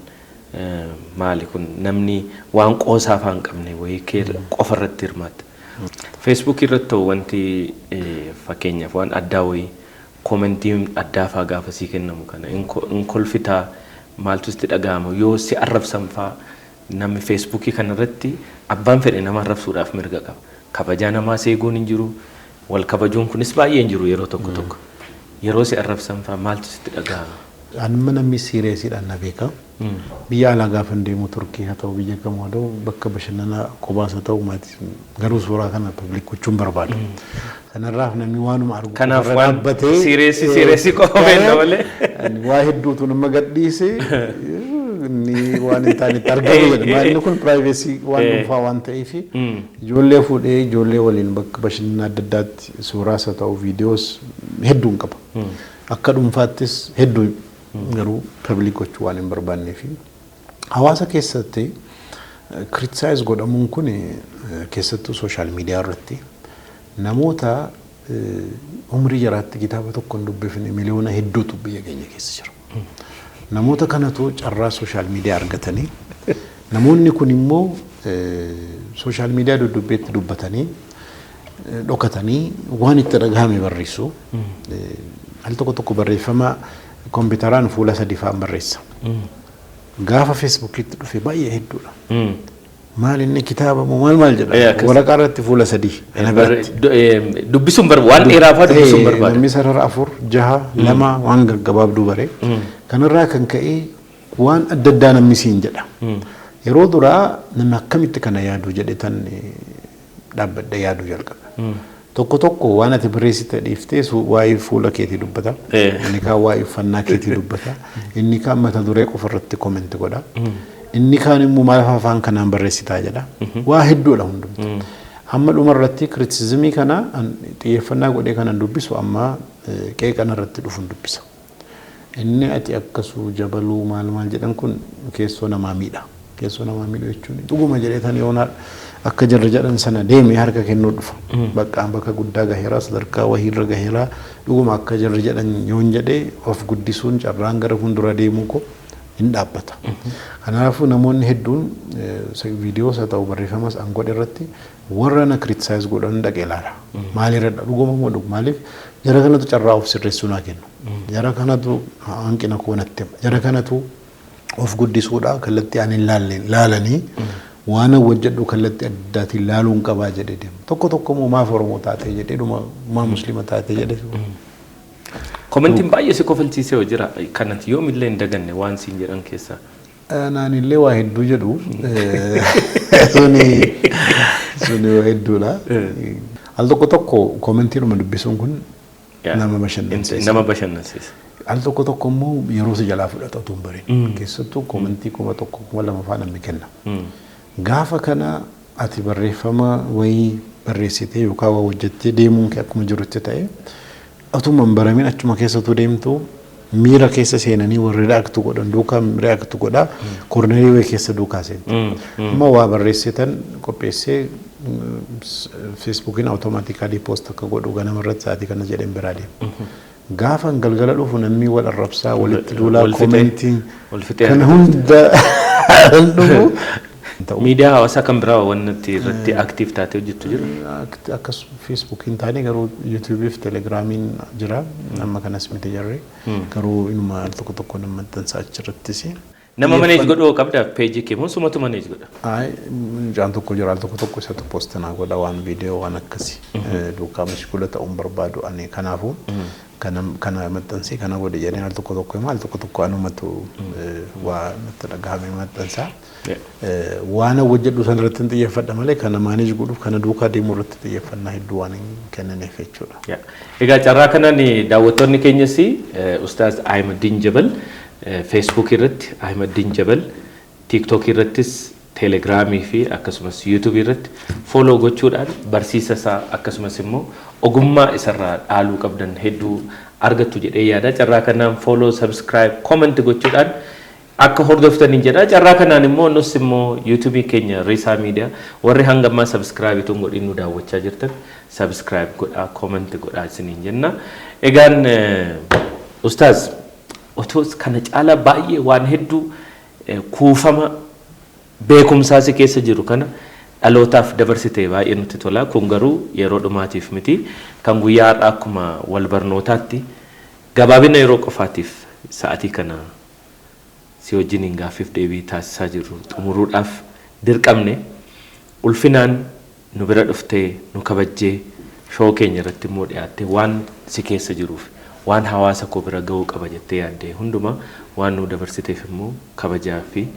maali kun namni waan qoosaa afaan hin qabne wayii kee qofa irratti hirmaatta. Feesbuuk irratti ta'u wanti fakkeenyaaf waan addaa wayii, commentiin addaa fa'aa gaafa sii kennamu kana hin kolfitaa, maaltu sitti dhaga'ama? Yoo si arrabsan fa'aa, namni Feesbuukii kanarratti abbaan fedhe nama arrabsuudhaaf mirga qaba. Kabajaa namaas eeguun hin jiru, wal kabajuun kunis baay'ee hin jiru yeroo tokko tokko. Yeroo si arrabsan fa'aa maaltu sitti dhaga'ama? Anuma namni seriousiidhaan na beeka. Biyya alaa gaafa deemu, Turkii haa ta'u, biyya kamuu haa ta'u, bakka bashannanaa kophaas haa ta'u, maatii, garuu suuraa kana public gochuun barbaadu. Sanarraaf namni waanuma argu Kanaaf qofarra waan dhaabbatee serious serious qofa beekna malee. Ani waa hedduutu nama gadhiise inni waan hin taanetti argamu jedha. Maalli kun privacy waan dhuunfaa waan ta'eef ijoollee fuudhee ijoollee waliin bakka bashannanaa adda addaatti suuraas haa ta'u viidiyoos hedduun qaba. Akka dhuunfaattis hedduu, garuu public gochuu waan hin barbaannee fi Hawaasa keessatti criticize godhamuun kun, keessattuu social media irratti, namoota umrii jaraatti kitaaba tokko hin dubbifne miliyoona hedduutu biyya keenya keessa jira. Namoota kanatu carraa social media argatanii, namoonni kun immoo social media dudubbeetti dubbatanii dhokatanii waan itti dhagahame barreessu. Al tokko tokko barreeffama kompiitaraan fuula 3 fa'aan barreessa. Gaafa Facebookitti dhufe baay'ee hedduudha. Maal inni, kitaaba moo maal maal jedha? Waraqaa irratti fuula 3. Dubbisuun barbaada, waan dheeraa fa'aa dubbisuun barbaada. Namni sarara afur, jaha, lama, waan gaggabaabduu bare. Kanarraa kan ka'e waan adda addaa namni siin jedha. Yeroo duraa namni akkamitti kana yaaduu jedhe tan dhaabbadhee yaaduu jalqabe. Tokko tokko waan ati barreessite dhiiftee waa'ee fuula keetii dubbata. Inni kaan waa'ee uffannaa keetii dubbata. Inni kaan mata duree qofa irratti comment godha. Inni kaan immoo maal afaan kanaan barreessitaa jedha. Waa hedduudha hundumtu. Hamma dhuma irratti criticismii kana xiyyeeffannaa godhee kanan dubbisu, amma qeeqana irratti dhufu dubbisa. Inni ati akkasuu jabaluu maal maal jedhan kun keessoo namaa miidha. Keessoo namaa miidhu jechuun dhuguma jedhee tan yoona akka jarri jedhan sana deemee harka kennuu dhufa. Bakka bakka guddaa gaheeraa, sadarkaa wahiirra gaheeraa, dhuguma akka jarri jedhan yoon jedhee of guddisuun carraan gara fuuldura deemuu koo hin dhaabbata. Kanaafuu namoonni hedduun viidiyoos haa ta'u barreeffamas an godhe irratti warra na criticize godhan dhaqee ilaala. Maalirra, dhuguma moo dhugu, maaliif jara kanatu carraa of sirreessuu naa kennu. Jara kanatu hanqina koo natti hima. Jara kanatu of guddisuudha kallattii ani hin laalanii waan hojjedhu kallattii addaatiin laaluun qabaa jedhee deema. Tokko tokko immoo maaf Oromoo taatee jedhee dhuma, maa Musliima taatee jedhee. Commentiin baay'ee si kofalchiisee jira kanatti yoomillee hin daganne waan siin jedhan keessaa. Naan illee waa hedduu jedhu, suni waa hedduudha. Al tokko tokko commentiidhuma dubbisuun kun nama bashannansiisa. Nama bashannansiisa. Al tokko tokko immoo yeroo si jalaa fudhata otoo hin barin. Keessattuu commentii 1000, 2000 fa'aa namni kenna. Gaafa kana ati barreeffama wayii barreessitee yookaan waa hojjettee deemuun kee akkuma jirutti ta'e, otuma hin baramin achuma keessattuu deemtu, miira keessa seenanii warri react godhan duukaa react godhaa, cornerii wayii keessa duukaa seentu. Amma waa barreessitan qopheessee Facebookiin automatically post akka godhu ganama irratti sa'aatii kana jedheen biraa deema. Gaafa galgala dhufu namni wal arrabsaa, walitti duulaa, commentiin kana hunda dhufu. Miidiyaa hawaasaa kan biraa wanti irratti active taatee hojjettu jira? Akkas Facebookiin taane garuu YouTubeii fi Telegramiin jira. Amma kanas miti jarri. Garuu inuma al tokko tokko nama maxxansa achirrattis. Nama manage godhuu qabdaa pageii kee moo sumatu manage godha? Ayi, mucaan tokko jira, al tokko tokko isatu post naa godha, waan viidiyoo waan akkasii. Duukaa mashgula ta'uun barbaadu ani, kanaafuu kana kana maxxansee kana godhe jedheen al tokko tokko hima, al tokko tokko anumatu waa natti dhagahame maxxansaa. Waan hojjedhu sana irratti hin xiyyeeffadha malee kana manage godhuuf, kana duukaa deemuu irratti xiyyeeffannaa hedduu waan hin kennineef jechuudha. Egaa carraa kanaan daawwattoonni keenyas Ustaaz Ahimadiin Jabal Facebook irratti Ahimadiin Jabal, TikTok irrattis, Telegramii fi akkasumas YouTubeii irratti follow gochuudhaan barsiisa isaa akkasumas immoo ogummaa isarraa dhaaluu qabdan hedduu argattu jedhee yaada. Carraa kanaan follow, subscribe, comment gochuudhaan akka hordoftaniin jedha. Carraa kanaan immoo nus immoo YouTubeii keenya Riisaa Miidiyaa, warri hanga ammaa subscribe tun godhin nu daawwachaa jirtan, subscribe godhaa, comment godhaa isiniin jenna. Egaan Ustaaz, otoo kana caalaa baay'ee waan hedduu kuufama beekumsaa si keessa jiru kana dhalootaaf dabarsite baay'ee nutti tola. Kun garuu yeroo dhumaatiif miti. Kan guyyaa har'aa akkuma wal barnootaatti gabaabina yeroo qofaatiif sa'atii kana si wajjiniin gaaffiif deebii taasisaa jirru xumuruudhaaf dirqamne. Ulfinaan nu bira dhuftee, nu kabajjee, show keenya irratti immoo dhiyaattee, waan si keessa jiruuf waan hawaasa koo bira ga'uu qaba jettee yaaddee hundumaa waan nu dabarsiteef immoo kabajaa fi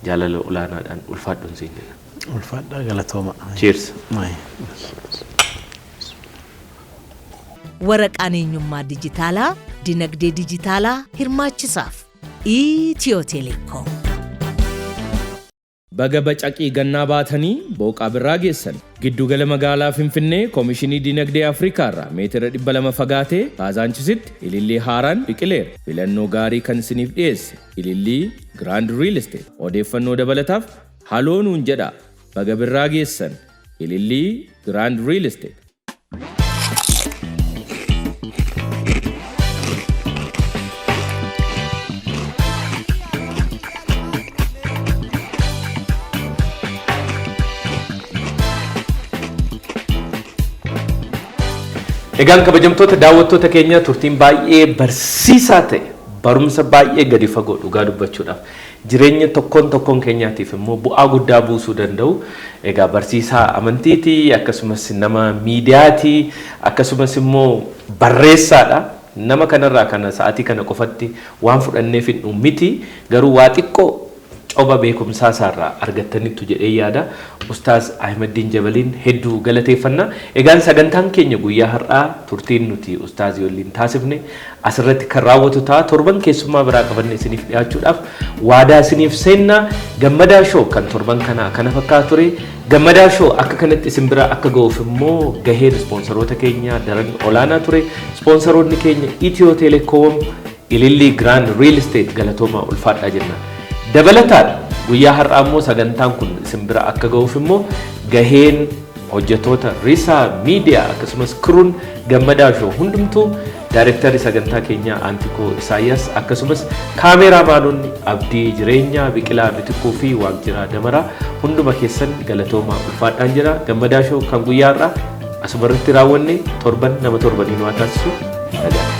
jaalala olaanaadhaan ulfaadhuun siin jedha. Ulfaadhaa, galatooma. Cheers. Waraqaan eenyummaa dijitaalaa dinagdee dijitaalaa hirmaachisaaf. Itiyoo Telekoom. Baga bacaqii gannaa baatanii booqaa birraa geessan. Giddugala magaalaa Finfinnee Koomishinii Dinagdee Afrikaa irraa meetira 200 fagaatee Kaazaanchisitti ilillii haaraan biqileera. Filannoo gaarii kan isiniif dhiyeesse Ilillii Grand Real Estate. Odeeffannoo dabalataaf haloo nuun jedhaa. Baga birraa geessan. Ilillii Grand Real Estate. Egaan kabajamtoota daawwattoota keenya, turtiin baay'ee barsiisaa ta'e, barumsa baay'ee gadi fagoo, dhugaa dubbachuudhaaf jireenya tokkoon tokkoon keenyaatiif immoo bu'aa guddaa buusuu danda'u. Egaa barsiisaa amantiiti, akkasumas nama miidiyaati, akkasumas immoo barreessaadha. Nama kanarraa kana sa'aatii kana qofatti waan fudhanneef hin miti, garuu waa xiqqoo coba beekumsaa isaarraa argattanittu jedhee yaada. Ustaaz Ahmeddiin Jabaliin hedduu galateeffanna. Egaan sagantaan keenya guyyaa har'aa, turtiin nuti ustaazii waliin taasifne asirratti kan raawwatu ta'a. Torban keessummaa biraa qabanne isiniif dhiyaachuudhaaf waadaa isiniif seenna. Gammadaa Show kan torban kana kana fakkaatu ture. Gammadaa Show akka kanatti isin bira akka ga'uuf immoo gaheen ispoonsaroota keenya daran olaanaa ture. Ispoonsaroonni keenya Itiyoo Telekoom, Ilillii Grand Real Estate, galatoomaa, ulfaadhaa jenna. Dabalataan guyyaa har'aa immoo sagantaan kun isin bira akka ga'uuf immoo gaheen hojjetoota Risaa Miidiyaa, akkasumas kiruun Gammadaa Show hundumtuu, daayirektarri sagantaa keenyaa Antikoo Isaayyaas, akkasumas kaameeraamaanonni Abdii Jireenyaa, Biqilaa Bitikuu fi Waaqjiraa Damaraa, hunduma keessan galatoomaa, ulfaadhaan jira. Gammadaa Show kan guyyaa har'aa asumarratti raawwanne, torban nama torbanii nu haa taasisu. Nagaa.